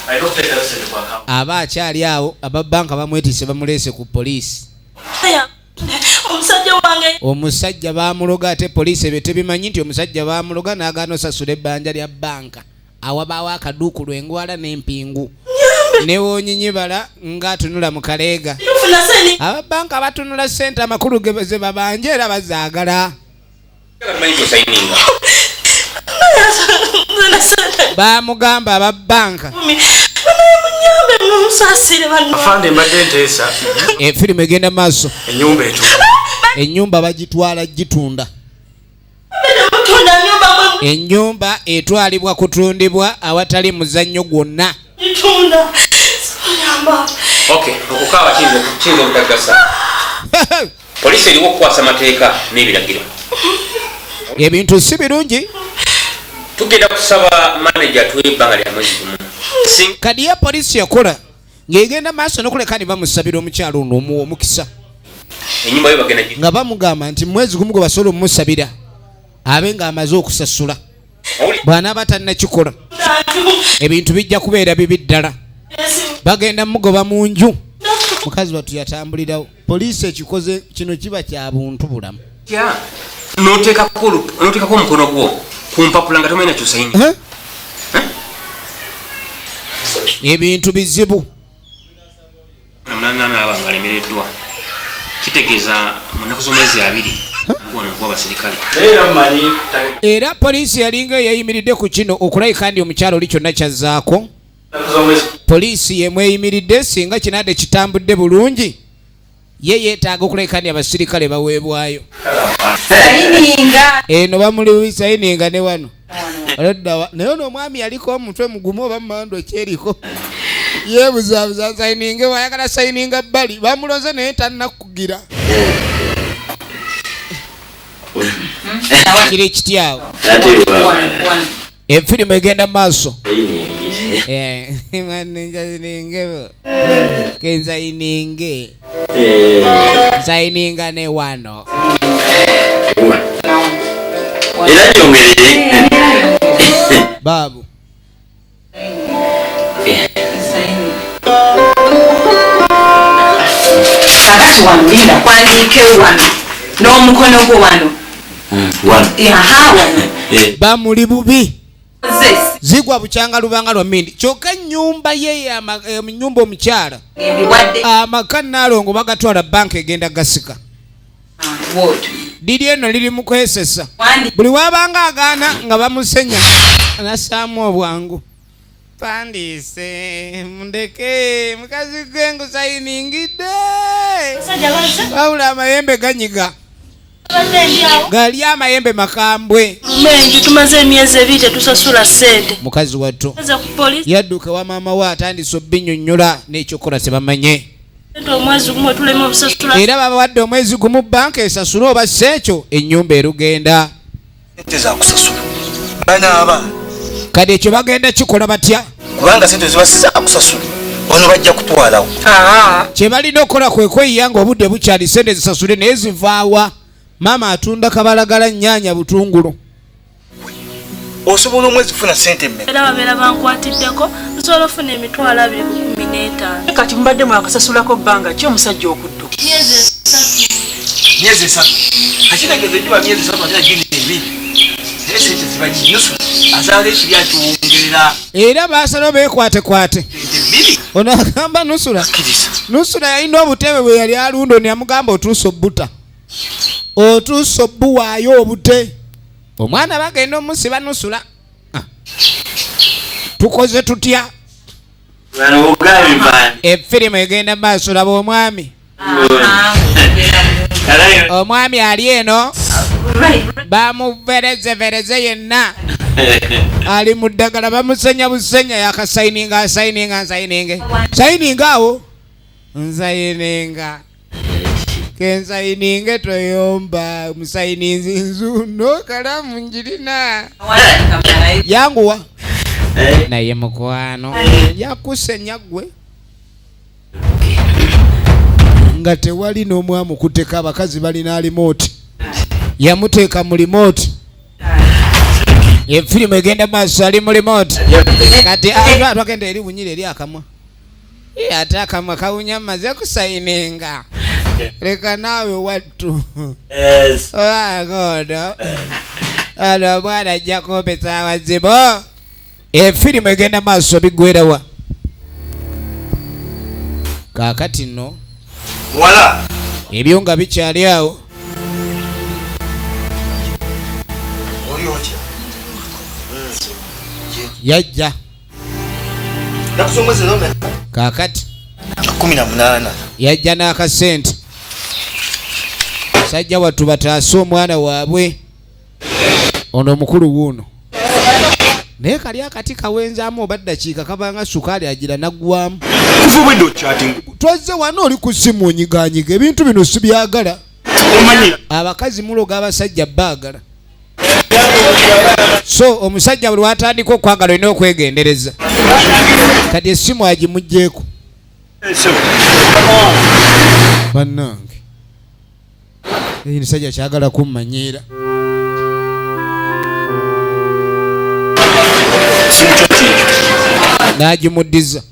alina okuteekayo sente ku akawunti. Aba akyali awo, ababanka bamwetiise, bamuleese ku poliisi. Omusajja wange. Omusajja bamuloga, ate poliisi ebyo tebimanyi nti omusajja bamuloga n'agaana osasula ebbanja lya banka. Awabaawo akaduukulu, engwala n'empingu newonyinyibala ng'atunula mu kaleega. Tufuna sente. Ababanka batunula sente, amakulu ge ze babanja era bazaagala. Tumanyi tosayininga. Bamugamba ababanka. Munyambe, mumusasire banno. Afande, mbadde nteesa. Efirimu egenda maaso. Ennyumba etunda. Ennyumba bagitwala gitunda. Mutunda nyumba mwe. Ennyumba etwalibwa kutundibwa awatali muzannyo gwonna. Gitunda yamba. Okay, okukaaba kiyinza obutagasa. Poliisi eriwo okukwasa amateeka n'ebiragiro. Ebintu si birungi. Tugenda kusaba manager atuwe ebbanga lya mwezi gumu. Kadi ya poliisi yakola ng'egenda maaso nokuleka ne bamusabira omukyalo ono omuwa omukisa. Ennyumba yo bagenda Nga bamugamba nti mwezi gumu gwe basobola omumusabira abe ng'amaze okusasula. Bw'anaaba tannakikola, ebintu bijja kubeera bibi ddala, bagenda mugoba mu nju. Mukazi wattu yatambulirawo. Poliisi ekikoze kino kiba kya buntu bulamu. Noteekako omukono gwo ku mpapula nga tomanyi nakyosayini. Ebintu bizibu. Namunanaana aba nga alemereddwa, kitegeeza mu nnaku z'omwezi 2 wano kuba abasirikale. Era poliisi yalinga eyeyimiridde ku kino okulabika ndi omukyalo oli kyonna kyazzaako. Poliisi yemweyimiridde. Singa kinadde kitambudde bulungi, ye yeetaaga okulabika ndi abasirikale baweebwayo. Eno bamuli sayininga ne wano oloddawa. Naye ono omwami yaliko omutwe mugumu oba mumando kyeriko yeebuzaabuza sayininge wayagala sayininga bbali bamuloze naye tannakugira kiri kityawo. Efirimu egenda maaso. Mwanenjazininge kenzayininge nsayininga ne wano. Era nyongerere. Baabu. Kakati wano linda kwandiike wano n'omukono gwo wano. Aha, wano. Bamuli bubi. Zigwa bukyanga lubanga lwa mmindi. Kyokka ennyumba ye ennyumba omukyala amaka Naalongo bagatwala banka egenda gasika. Liri eno liri mu kwesesa. Buli wabanga agaana nga bamusenya nassaamu obwangu. Pandiise mundeke mukazi gwe ngusayiningidde. Wabula amayembe ganyiga. Gali amayembe makambwe. Mengi tumaze emyezi ebiri tetusasula ssente. Mukazi wattu yadduka wa maama we atandise obbinyonnyola n'ekyokukola tebamanye. Omwezi gumu tuleme obusasula. Era babawadde omwezi gumu banka esasule oba si ekyo ennyumba erugenda. Ssente za kusasula. Banaaba. Kati ekyo bagenda kikola batya? Kubanga ssente ziba si za kusasula. Ono bajja kutwalawo. Kye balina okukola kwe kweyiya ng'obudde bukyali ssente zisasule naye zivaawa. Maama atunda kabalagala nnyaanya butungulu. Osobola omwezi kufuna ssente mmeka? Era babeera bankwatiddeko nsobola ofuna 215,000. Kati mubadde mwakasasulako bbanga ki omusajja okudduka? Myezi 3. Myezi 3. Akitegeeza egiba myezi 3 ate gino 2. Naye ssente ziba nnyingi. Azaala ekiri akiwongerera. Era baasalawo beekwatekwate. Ono agamba Nusula. Nusula yalina obutebe bwe yali alunda ono yamugamba otuuse obbuta. Otuuse obbuwaayo obute. Omwana bagenda omusiba Nusula. Tukoze tutya? Efirimu egenda maaso laba omwami. Omwami ali eno bamuverezevereze yenna. Ali mu ddagala bamusenya busenya yakasayininga asayininga nsayininge. Sayininga awo. Nsayininga. Kensayininge toyomba musayininzi nzuno kalamu njirina. Yanguwa. Naye mukwano yakusenya gwe. Nga tewali n'omwamu kuteka abakazi balina alimooti. Yamuteeka mu limooti. Efirimu egenda maaso ali mu limooti. Kati twagenda eri wunyira eri akamwa. Ate akamwa kawunya maze kusayininga. Leka naawe wattu. Godo. Ano omwana ajja kumpesa awazibu. Efirimu egenda maaso biggwerawa. Kaakati nno wala ebyo nga bikyali awo. Oli otya? Yajja. Kaakati 18. Yajja n'akasente. Sajja wattu bataase omwana waabwe. Ono omukulu wuuno. Naye kali akati kawenzaamu oba ddakiika kabanga sukaali agira naggwamu. Twazze wano oli ku ssimu onyigaanyiga ebintu bino sibyagala. Abakazi muloga abasajja baagala. So omusajja buli lw'atandika okwagala olina okwegendereza. Kati essimu agimuggyeeko. Bannange. Emusajja kyagala kummanyiira. N'agimuddiza.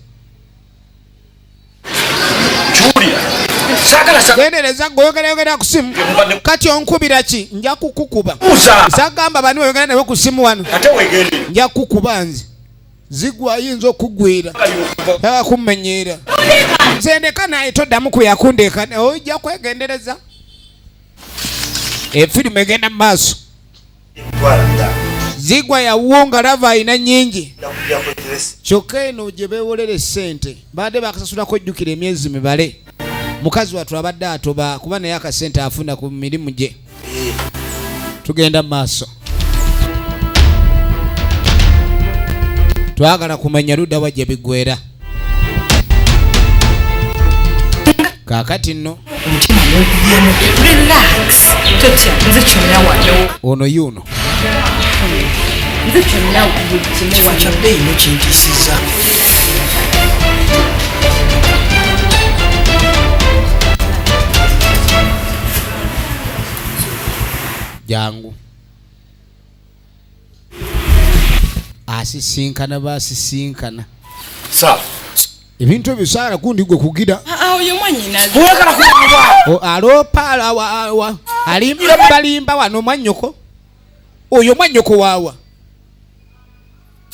Gendereza gweyogerayogera ku simu kati onkubira ki? Nja kukukuba. Sagamba bani weyogera nawe ku simu wano, nja kukuba nze. Zigwa ayinza okugwira aa kummenyeera. Nze ndeka naye toddamu kuyakundeka, ojja kwegendereza. Efirimu egenda mu maaso. Zigwa yawunga lava alina nnyingi, kyokka eno gye beewolera essente babadde bakasasulako ejjukira emyezi mibale. Mukazi wattu abadde atoba kuba naye akasente afuna ku mirimu gye. Tugenda mu maaso, twagala kumanya ludda wa gye biggwera. Kaakati nno omutima munkubyemu. Relax, totya, nze kyonna wano. Ono yuno. Nze kyonna buli kimu. Kifo kya bbeeyi no kintiisizza. Jangu asisinkana basisinkana. Sa. Ebintu ebyo saala gundi gwe kugira. Ah, oyo mwannyinaze. Oyagala kuba. O, aloopa, alawa, awa. Alimba balimba wano mwannyoko. Oyo mwannyoko waawa.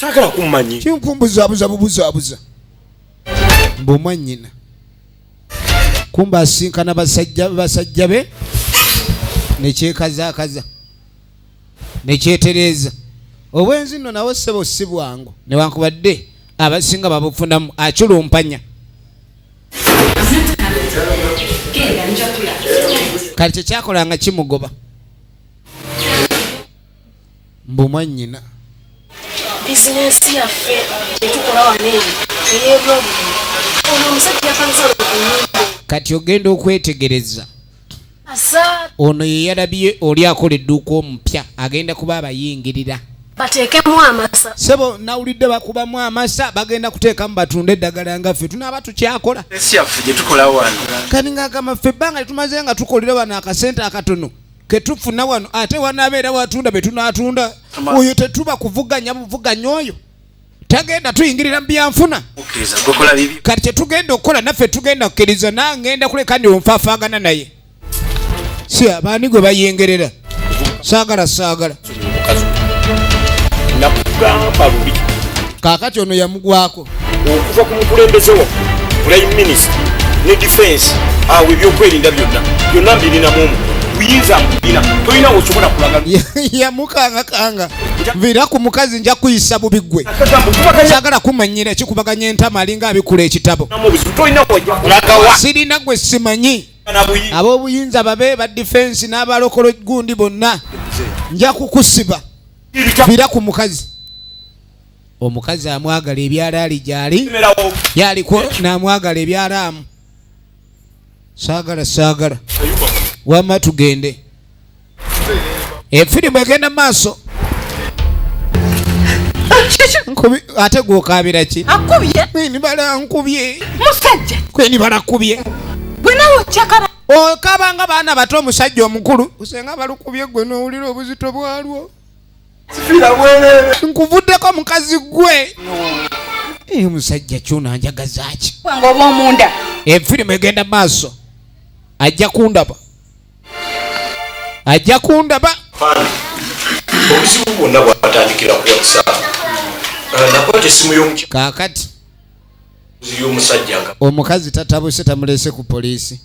Saagala kummanyi. Kinkumbuzaabuza bubuzaabuza. Mbu mwannyina. Kumba asinkana basajja be nekyekazaakaza nekyetereeza. Obwenzi nno nawo ssebo si bwangu, newankubadde abasinga babufunamu akulumpanya. Kati kyekyakolanga kimugoba. Mbu mwannyina. Bizinensi yaffe gyetukola wano eno ey'ebyobulimi, ono omusajja yapanze ennyumba. Kati ogenda okwetegereza. Asa. Ono ye yalabye oli akola edduuka omupya agenda kuba abayingirira. Bateekemu amasa. Ssebo nawulidde bakubamu amasa, bagenda kuteekamu batunde eddagala nga ffe tunaaba tukyakola. Ensi yaffe gye tukola wano. Kati ng'agamba ffe ebbanga lye tumaze nga tukolera wano akasente akatono ke tufuna wano, ate wanaabeera watunda be tunaatunda. Oyo tetuba kuvuganya buvuganya, oyo tagenda tuyingirira mu byanfuna. Okkiriza gwekola bibi. Kati kye tugenda okukola naffe tugenda kukkiriza, nangenda kuleka ndi onfaafaagana naye. Si abaani gwe bayingerera. Saagala, saagala. Nakugamba lubi. Kaakati ono yamugwako. Okuva ku mukulembeze waffe, Prime Minister ne Defense, awo ebyokwerinda byonna byonna mbirinamu omu. Buyinza mbulina, tolina wosobola kulaga. Yamukangakanga. Nviira ku mukazi nja kuyisa bubi ggwe. Saagala kumanyira kikubaganya entama alinga abikula ekitabo. Tolina wajja kulaga wa. Sirina gwe simanyi. Ab'obuyinza babe ba defense n'abalokolo gundi bonna. Nja kukusiba. Nviira ku mukazi. Omukazi amwagala ebyalaali gy'ali. Yaliko n'amwagala ebyalaamu. Saagala, saagala. Wamma tugende. Efirimu egenda maaso. Nkubi, ate gw'okaabira ki? Akubye. Kweni balankubye. Musajja. Kweni balakubye. Gwe nawe okyakaba. Okaba nga baana bato omusajja omukulu. Usenga balukubye gwe n'owulira obuzito bwalwo. Sifiira bwereere. Nkuvuddeko mukazi gwe. Omusajja kyona njagaza ki? Wange oba omunda. Efirimu egenda maaso. Ajja kundaba. Ajja kundaba. Obuzibu bwonna bwatandikira ku WhatsApp. Nakwata essimu y'omukyala. Kaakati. Y'omusajja nga. Omukazi tatabuse tamulese ku poliisi.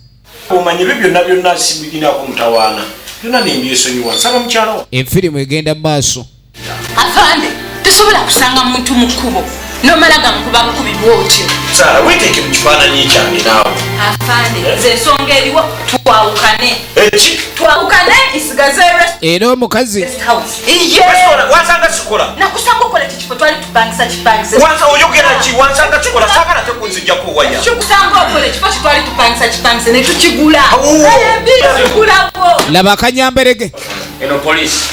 Omanyi ebyo byonna byonna sibirinaako mutawaana. Byonna nembyesonyiwa. Nsaba mukyala wa. Efirimu egenda maaso. Afande, tosobola kusanga muntu mu kkubo n'omala gamukuba bukubi bw'otyo. Saala, weeteeke mu kifaananyi kyange naawe. Afande, nze ensonga eriwo twawukane. Eki? Twawukane, isigaze rest Era omukazi. house. Iye. Restaurant, wansanga sikola. Nakusanga okola ki kifo twali tupangisa kipangisa. Wansa oyogera ki? Wansanga kikola, saagala tekunzijjako waya. Kikusanga okola ekifo kitwali tupangisa kipangisa ne tukigula. Awo. Naye tukigulawo. Laba akanyamberege. Eno poliisi.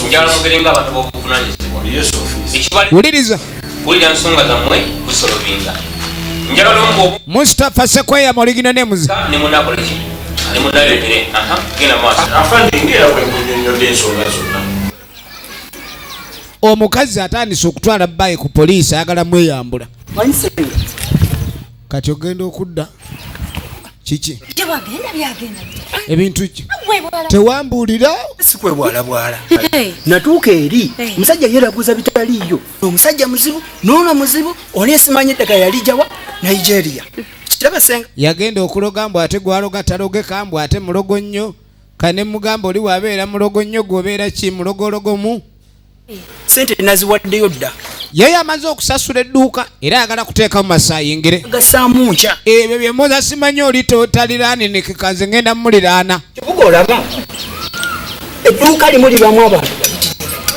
Njagala mugere ng'abantu b'obuvunaanyizibwa. Ekibali Wuliriza. Wulira nsonga zammwe kusolovinga. Njagala omu Mustafa Sekweyama original names. ne munaakola ki? Ne munaayogere. Aha, genda maaso. Afande, ngera bwe nkunnyonnyodde ensonga zonna. Omukazi atandise okutwala bbayi ku poliisi ayagala mweyambula. Kati ogenda okudda. Kiki? Tewagenda byagenda. Ebintu ki? Tewambuulira? Sikwebwalabwala. Natuuka eri omusajja yeeraguza bitaliiyo. Omusajja muzibu, n'ono muzibu, oli esimanyi ettaka yalijawa Nigeria. Kiraba senga. Yagenda okuloga mbu ate gwaloga talogeka mbu ate mulogo nnyo. Kane mugamba oli wabeera mulogo nnyo gw'obeera ki mulogologomu. Sente naziwaddeyo dda. Ye yamaze okusasula edduuka era ayagala kuteekamu masayingire. Gasaamu nkya. Ebyo bye muza simanyi oli totaliraaninikika nze ngenda mmuliraana. Kibuga olaba edduuka limu libamu abantu.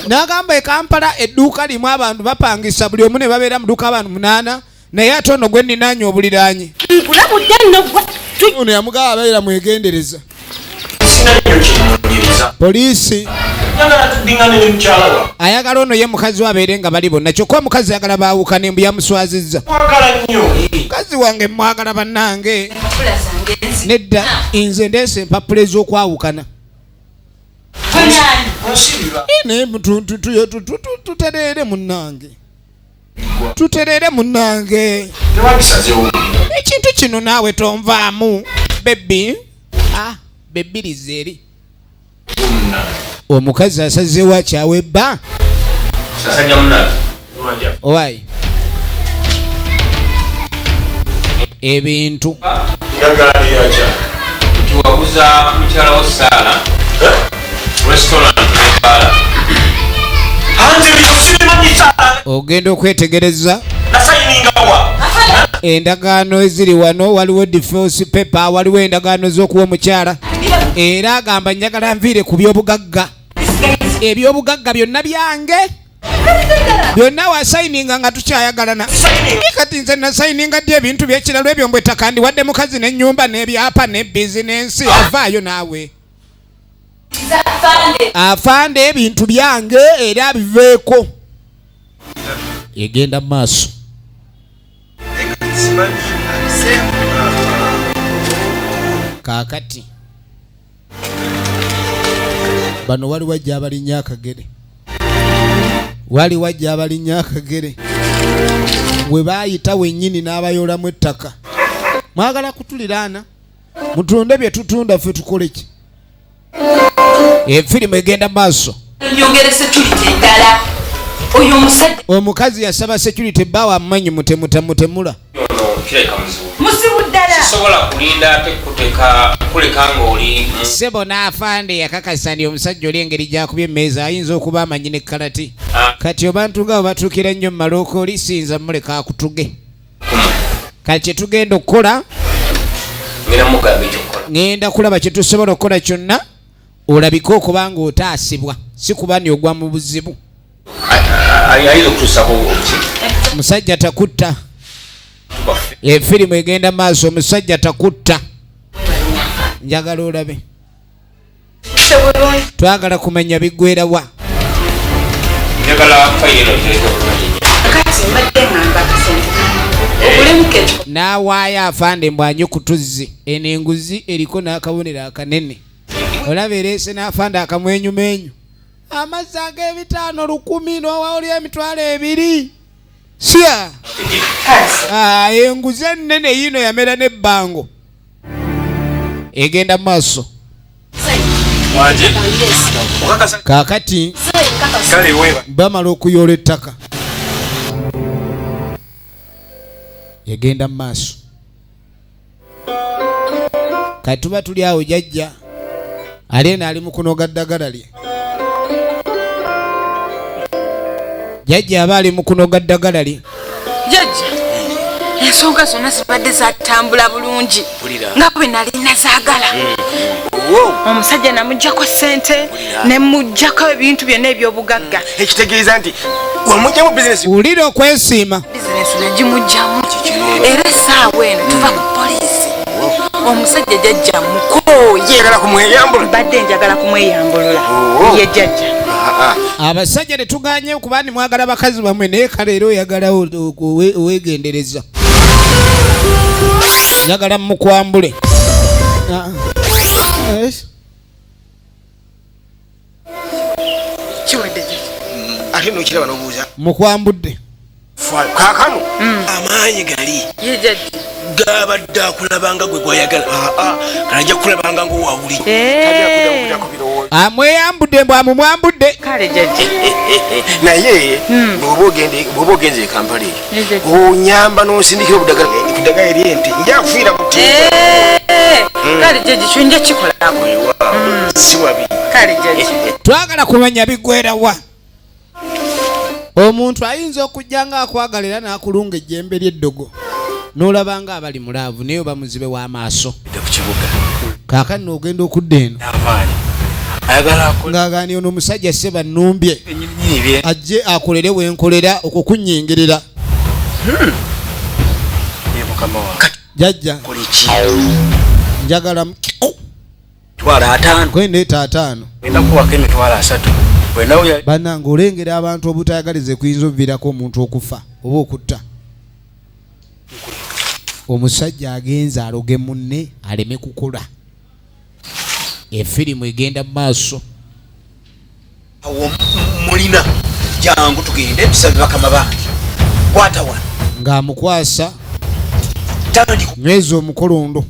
N'agamba e Kampala edduuka limu abantu bapangisa buli omu ne babeera mu dduuka abantu 8 naye ate ono gwe nninaanye obuliraanyi. Nkulabudde nno gwe. Ono yamugamba abeera mwegendereza. Poliisi ayagala ono ye mukazi we abeere nga bali bonna kyokka omukazi ayagala baawukane mbu yamuswazizza. Mukazi wange mwagala bannange. Nedda nze ndeese empapula ez'okwawukana. Naye tutereere munnange. Tutereere munnange. Ekintu kino naawe tonvaamu bebbi. Ah, bebbiriza eri. Omukazi asazeewo akyawe bba. Owaayi. Ebintu. Nti waguza mukyala wo Saala restaurant ebbaala. Ogenda okwetegereza endagaano eziri wano, waliwo divorce paper, waliwo endagaano z'okuwa omukyala era agamba njagala nviire ku byobugagga. Ebyobugagga byonna byange byonna wasayininga nga tukyayagalana. Kati nze nasayininga ddi ebintu by'ekiralo ebyo mbwe ettaka ndiwadde mukazi n'ennyumba n'ebyapa ne bizinensi. Avaayo naawe afande ebintu byange era biveeko. Egenda mu maaso. Kaakati bano wali wajja abalinnya akagere, wali wajja abalinnya akagere we baayita wennyini n'abayoolamu ettaka. Mwagala kutuliraana mutunde bye tutunda ffe tukole ki? Efirimu egenda maaso. Nyongere security endala. Oyo omusajja omukazi yasaba security bbawa amumanyi mutemutemutemula. Ono kirabika muzibu. Muzibu ddala. Sisobola kulinda ate kuteka kuleka ng'oli Ssebo n'afande yakakasa nti omusajja oli engeri gy'akubye emmeeza ayinza okuba amanyi ne kalati. Kati abantu nga bwe batuukira nnyo mu malooko oli siyinza mmuleka akutuge. Kati kye tugenda okukola ngenda mugamba ekyokukola. Ngenda kulaba kye tusobola okukola kyonna olabike okuba ng'otaasibwa si kuba ni ogwa mu buzibu. Ayinza okutuusaako ki? Omusajja takutta. Efirimu egenda maaso omusajja takutta. Njagala olabe. Twagala kumanya biggwera wa. Njagala fayiro eno otereke bulungi. Kati mbadde ŋŋamba akasente ogulemu keto. N'awaayo afande mbw'anywe ku tuzzi. Eno enguzi eriko n'akabonero akanene. Olaba ereese n'afande akamwenyumwenyu. Amazzi ag'ebitaano 1000 n'owa oli 20,000. Sya. Enguzi ennene yiino yamera n'ebbango. Egenda mu maaso. Kaakati bamala okuyoola ettaka. Egenda mu maaso. Kati tuba tuli awo jjajja ali eno ali mu kunoga ddagala lye. Jjajja aba ali mu kunoga ddagala lye. Jjajja, ensonga zonna zibadde zatambula bulungi nga bwe nali nazaagala. Omusajja namuggyako ssente ne muggyako ebintu byonna eby'obugagga. Ekitegeeza nti wamugyamu bizinesi. Wulira okwesiima. Bizinesi nagimugyamu. Era essaawa eno tuva ku poliisi. Omusajja jjajja mukooye. Njagala kumweyambulula. Mbadde njagala kumweyambulula. Ye jjajja. Abasajja tetuganye kuba ni mwagala bakazi bammwe naye kale era oyagala oweegendereza. Njagala mukwambule. Kiwedde jjajja. Ate n'okiraba n'obuuza. Mukwambudde. Kaakano amaanyi gali. Ye jjajja. Gabadde akulabanga gwe gwayagala. Aa, kanajja kukulabanga ng'owawuli. Amweyambudde mbw amumwambudde. Kale jjajja. Naye bw'oba ogenze e Kampala eyo, onyamba n'onsindikira obudagala ku ddagala ery'ente, nja kufiira ku ttimba. Kale jjajja, kyo nja kikolako. Si wabi. Kale jjajja. Twagala kumanya biggwerawa. Omuntu ayinza okujja nga akwagala era n'akulunga ejjembe ly'eddogo n'olaba nga abali mu laavu naye oba muzibe w'amaaso. Ku kibuga. Kaakano ogenda okudda eno Amaanyi. Ayagala akole ng'agaani ono omusajja sseba nnumbye ennyini bye. Ajje akolere wenkolera okwo kunnyingirira. Ye mukama wange. Jjajja njagala 50. Kwendeeta 50. Ngenda kuwako 30,000. Bwe nawe Bannange, olengera abantu obutayagaliza kuyinza okuviirako omuntu okufa oba okutta. Omusajja agenze aloge munne aleme kukola. Efirimu egenda mu maaso. Awo mulina jangu tugende tusabe bakama bange. Kwata wano. Ng'amukwasa Tandika. Nyweza omukolondo.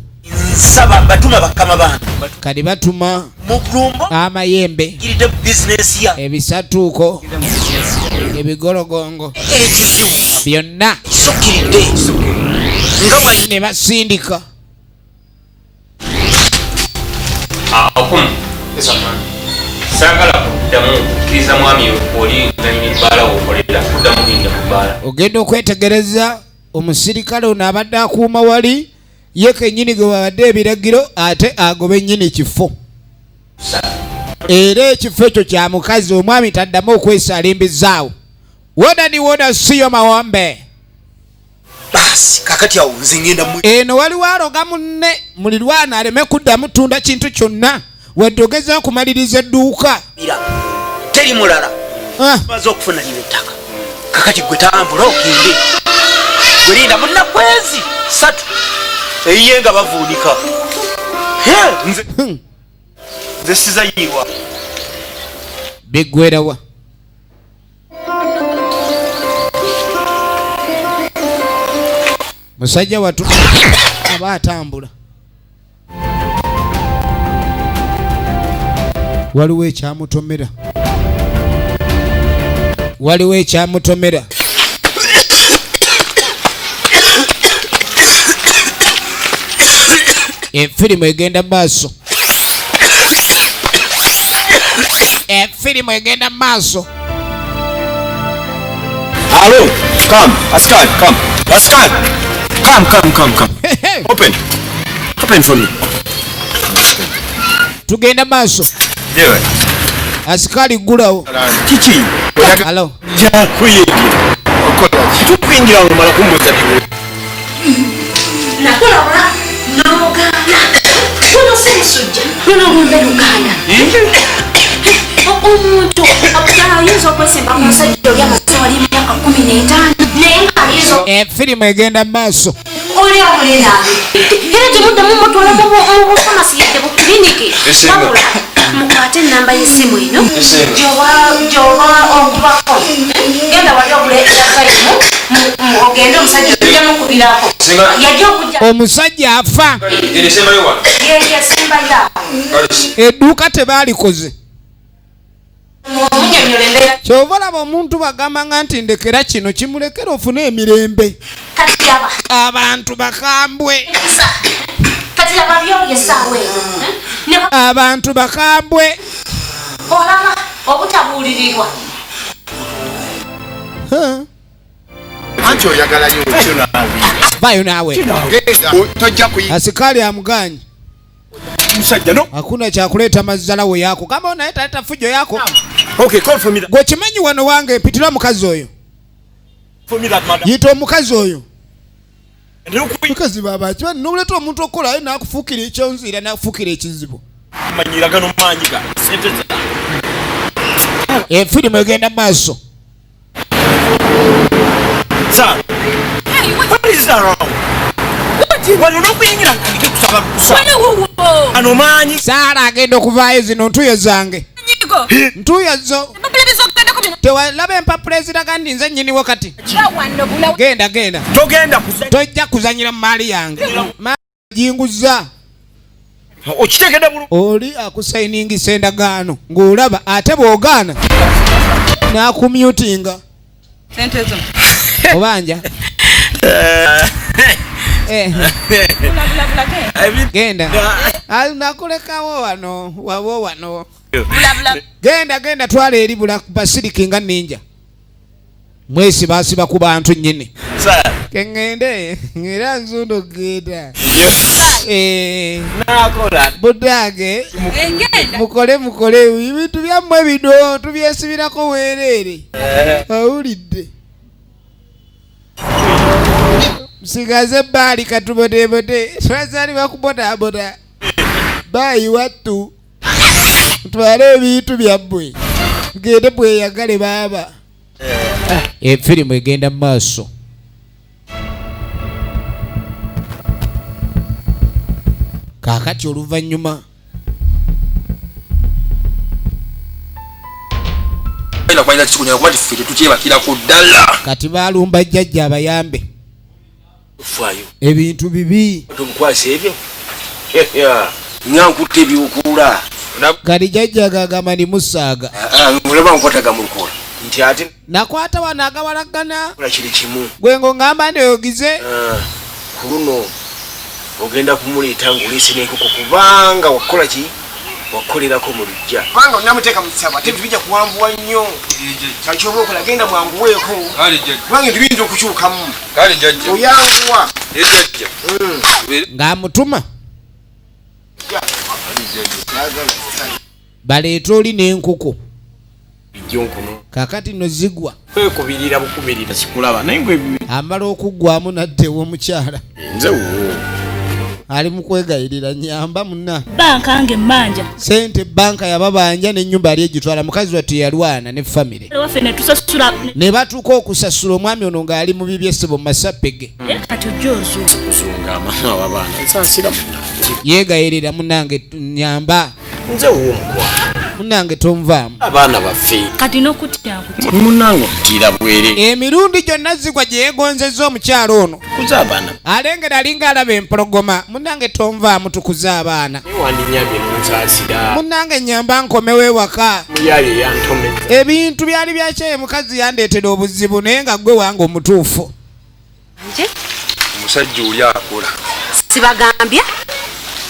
Nsaba batuma bakama bange. Kati batuma Mulumbo amayembe, giridde bizinesi ya ebisatuuko, ebigologongo ekizibu byonna kisukkiridde nga bwa ne basindika. Okumu saagala kuddamu kukkiriza mwami oli nanyini bbaala wokolera kuddamu kuyingira mu bbaala. Ogenda okwetegereza omusirikale ono abadde akuuma wali ye kennyini gwe babadde ebiragiro ate agobe nnyini kifo, era ekifo ekyo kya mukazi. Omwami taddamu okwesalimbizaawo woda ni woda siyo mawambe. Baasi kakati awo nze ngenda mu Eno waliwo aloga munne mulirwana aleme kuddamu tunda kintu kyonna wadde ogezaako kumaliriza edduuka. Mira teri mulala. Ah. Maze okufuna lino ettaka, kakati gwe tambula ogende, gwe linda mu nnaku ezi 3 eyiye nga bavuunika. He, nze sizayirwa. Biggwerawa? Musajja watu aba atambula, waliwo ekyamutomera, waliwo ekyamutomera. Efirimu egenda maaso, efirimu egenda maaso. Hello, come, Askari, come. Askari, come, come, come, come. Open. Open for me. Tugenda maaso. Yeah. Asikali ggulawo. Kiki? Hello. Jakuyingira. Tukuyingira omala kumbuuza bibuuzo. Nakulaba n'ogaana. Guno si musujja, guno lumbe luganda. Omuntu ayinza okwesimba ku musajja oli amaze wali emyaka 15 naye ng'ayinza Efirimu egenda mu maaso. Oli amuleerabe era temuddamu mutwala mu bufamasi yadde bu kiriniki. Esinga. Wabula mukwate ennamba y'essimu eno Esinga. gy'oba okubako, genda wali ogule airtime, ogende omusajja ojja mukubirako. Singa. Yajja okujja. Omusajja afa. Esembayo wano. Yesembayo. Edduuka tebaalikoze. Omunyonyola embeera. Kyova olaba omuntu bagambanga nti ndekera kino, kimulekera ofune emirembe. Kati laba. Abantu bakambwe. Kati laba byoli essaawa eno. Abantu bakambwe. Olaba obutabuulirirwa. Anti oyagalayo. Vayo naawe. Genda, tojja kuyi. Asikaali amuganye. Musajja no. Hakuna kyakuleeta mazzalawo yako gamba naye taleta fujo yako. Okay, call for me that. Gwe kimanyi wano wange mpitira omukazi oyo. For me that madam. Yita omukazi oyo. Mukazi baba kiba noleeta omuntu okukolayo n'akufuukira ekyonziira n'akufuukira ekizibu. Manyira gano maanyi ga sente za. Efirimu egenda mu maaso. Sir. What is that wrong? Wano n'okuyingira ntandike kusaba lukusa. Ano maanyi. Saara agenda okuvaayo zino ntuyo zange. Ntuuyo zo. Tewalaba empapula eziraga nti nze nnyiniwo kati. Genda genda. Togenda tojja kuzanyira mu maali yange. Jinguza. Okitegedde bulungi. Oli akusayiningisa endagaano ng'olaba ate bw'ogaana n'akumyutinga. Sente zo. Obanja. Genda. Nakulekawo wano, wawo wano. Genda genda twala eri bula basiriki nga ninja. Mwesi basiba ku bantu nnyini. Kengende era nzundo genda. Nakola. Budange. Mukole mukole ebintu byammwe bino tubyesibirako weereere. Awulidde. Msigaze bali katubodebode. Twazali bakubodaboda. Bayi wattu. Twale ebintu byammwe. Tugende bweyagale baaba. Efirimu egenda mu maaso. Kaakati oluvannyuma kati baalumba jjajja abayambe. Ebintu bibi. Kati jjajja agamba ndi musaaga. Nakwata wano agawalagana. Gwe ng'ongamba nti ogize. Ku luno ogenda kumuleeta ng'oleese n'enkoko kubanga wakola ki? Wakolerako mu luggya. Kubanga onamuteeka mu kisabo ate bijja kuwambuwa nnyo. Ky'oba okola genda mwanguweeko. Kubanga ebintu biyinza okukyukamu. Oyanguwa. Ng'amutuma. Baleete oli n'enkoko. Kaakati nno zigwa. Kwekubirira bukubirira sikulaba naye gwe amala okuggwamu nadda ew'omukyala. Nze wuwo. Ali mu kwegayirira nnyamba munna. Banka nge mmanja. Ssente banka yababanja n'ennyumba yali egitwala mukazi wattu yalwana ne famire. Waffe ne tusasula. Ne batuuka okusasula omwami ono ng'ali mu bibye ssebo mu masapege. Kati ojja ozunga. Kuzunga amama w'abaana nsaasira munnange. Yeegayirira munnange nnyamba. Nze wuwo mukwano. Munnange tonvaamu. Abaana baffe. Kati n'okutya nkutya. Munnange okutiira bwere. Emirundi gyonna zigwa gye yeegonzezza omukyala ono. Kuza abaana. Alengera alinga alaba empologoma. Munnange tonvaamu tukuze abaana. Naye wandinnyambye n'onsaasira. Munnange nnyamba nkomewo ewaka. Muyaaye yantomeza. Ebintu byali bya kyeyo mukazi yandeetera obuzibu naye nga ggwe wange omutuufu. Nje? Omusajja oli akola. Sibagambye?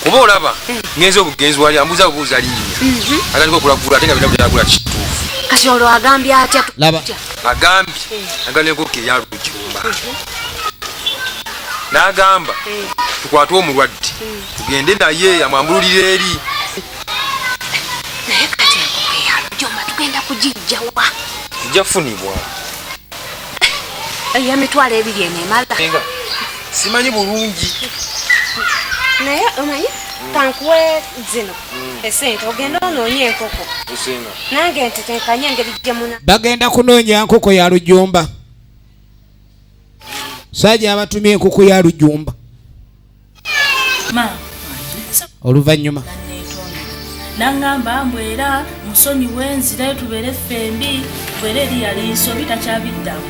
Kuba olaba ngenze obugenzi wali ambuza bubuuza linnya. Atandika okulagula ate nga byonna by'alagula kituufu. Kati olwo agambye atya? Laba. Agambye agala enkoko eya Lujumba. N'agamba tukwate omulwadde tugende naye amwambululire eri. Naye kati enkoko eya Lujumba tugenda kugijja wa? Ejja kufunibwa. Ey'emitwalo 2 eno emala. Simanyi bulungi. Naye omanyi kankuwe zino esente ogenda onoonye enkoko. Nange ntetenkanye engeri gye muna. Bagenda kunoonya nkoko ya Lujumba. Sajja abatumye enkoko ya Lujumba. Ma. Oluvannyuma. Nangamba mbu era musonyiwe nzirayo tubeere ffembi bwera eri yali nsobi takyabiddamu.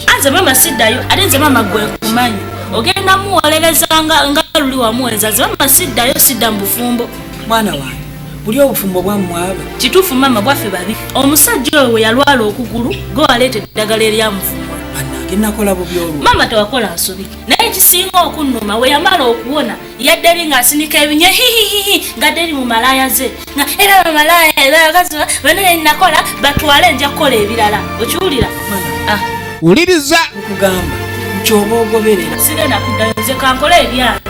Anze mama siddayo ate nze mama gwe kumanyi. Ogenda muwolereza nga luli wamuweza nze mama siddayo sidda mu bufumbo. Mwana wange buli obufumbo bwammwe. Kituufu mama bwaffe babi. Omusajja oyo we yalwala okugulu gwe waleeta eddagala eryamuvumula. Bannange nakola bubi olwo. Mama tewakola nsobi. Naye ekisinga okunnuma we yamala okuwona yadde eri ng'asinika ebinye hihihihi ng'adde eri mu malaaya ze. Nga era bamalaaya abakazi bonna nakola batwale nja kukola ebirala. Okiwulira? Wuliriza. Nkugamba nti oba ogoberera. Sigenda kuddayo nze kankole ebyange.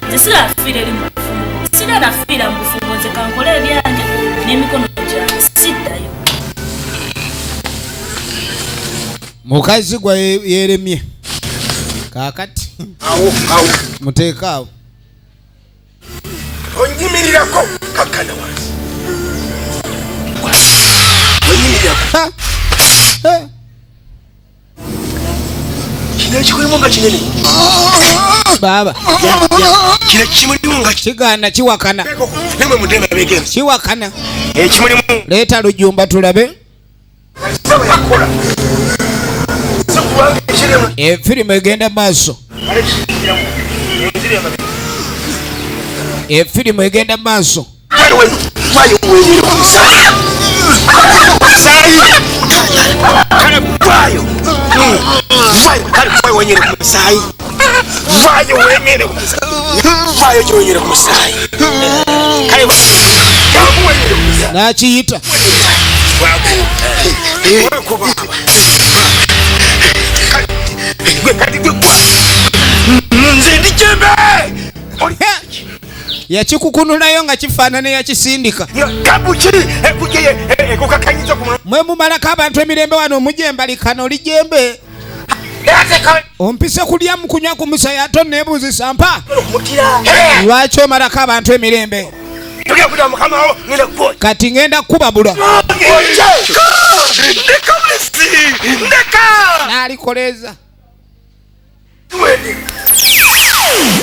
Nze sirafiira eri mu bufumbo. Sigenda mu bufumbo nze kankole ebyange n'emikono gyange siddayo. Mukazi gwa yeremye. Kaakati. Awo awo. Muteeka awo. Onyimirirako kakkana wansi. Onyimirirako. Kino ekikulimu nga kinene. Baba. Kino kimulimu nga kigaana kiwakana. Nemwe mudde emabega. Kiwakana. Ekimulimu. Leeta lujumba tulabe. Efirimu egenda maaso. Efirimu egenda maaso. Nakiyita. Nze ndi jembe. Yakikukunulayo nga kifaanana yakisindika. Mwe mumalako abantu emirembe wano omujembalikano oli jembe. Ompise kulya mu kunywa ku musayi ate onneebuuzisa mpa. Lwaki omalako abantu emirembe? Kati ngenda kukubabula. Naalikoleeza.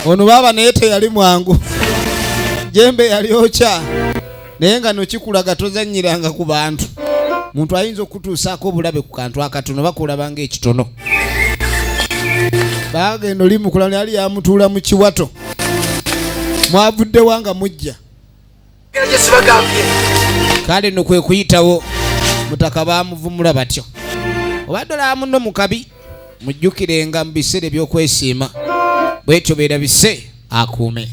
Ono baaba naye teyali mwangu. Jembe yali okya. Naye nga nokikulaga tozannyiranga ku bantu. Muntu ayinza okutuusaako obulabe ku kantu akatono bakulaba ng'ekitono. Baagenda oli mukula yali yamutuula mu kiwato. Mwavudde wa nga mujja. Kale nno kwe kuyitawo mutaka baamuvumula batyo. Obadde olaba munno mu kabi mujjukirenga mu biseera eby'okwesiima. Bwetyo beerabise akuume.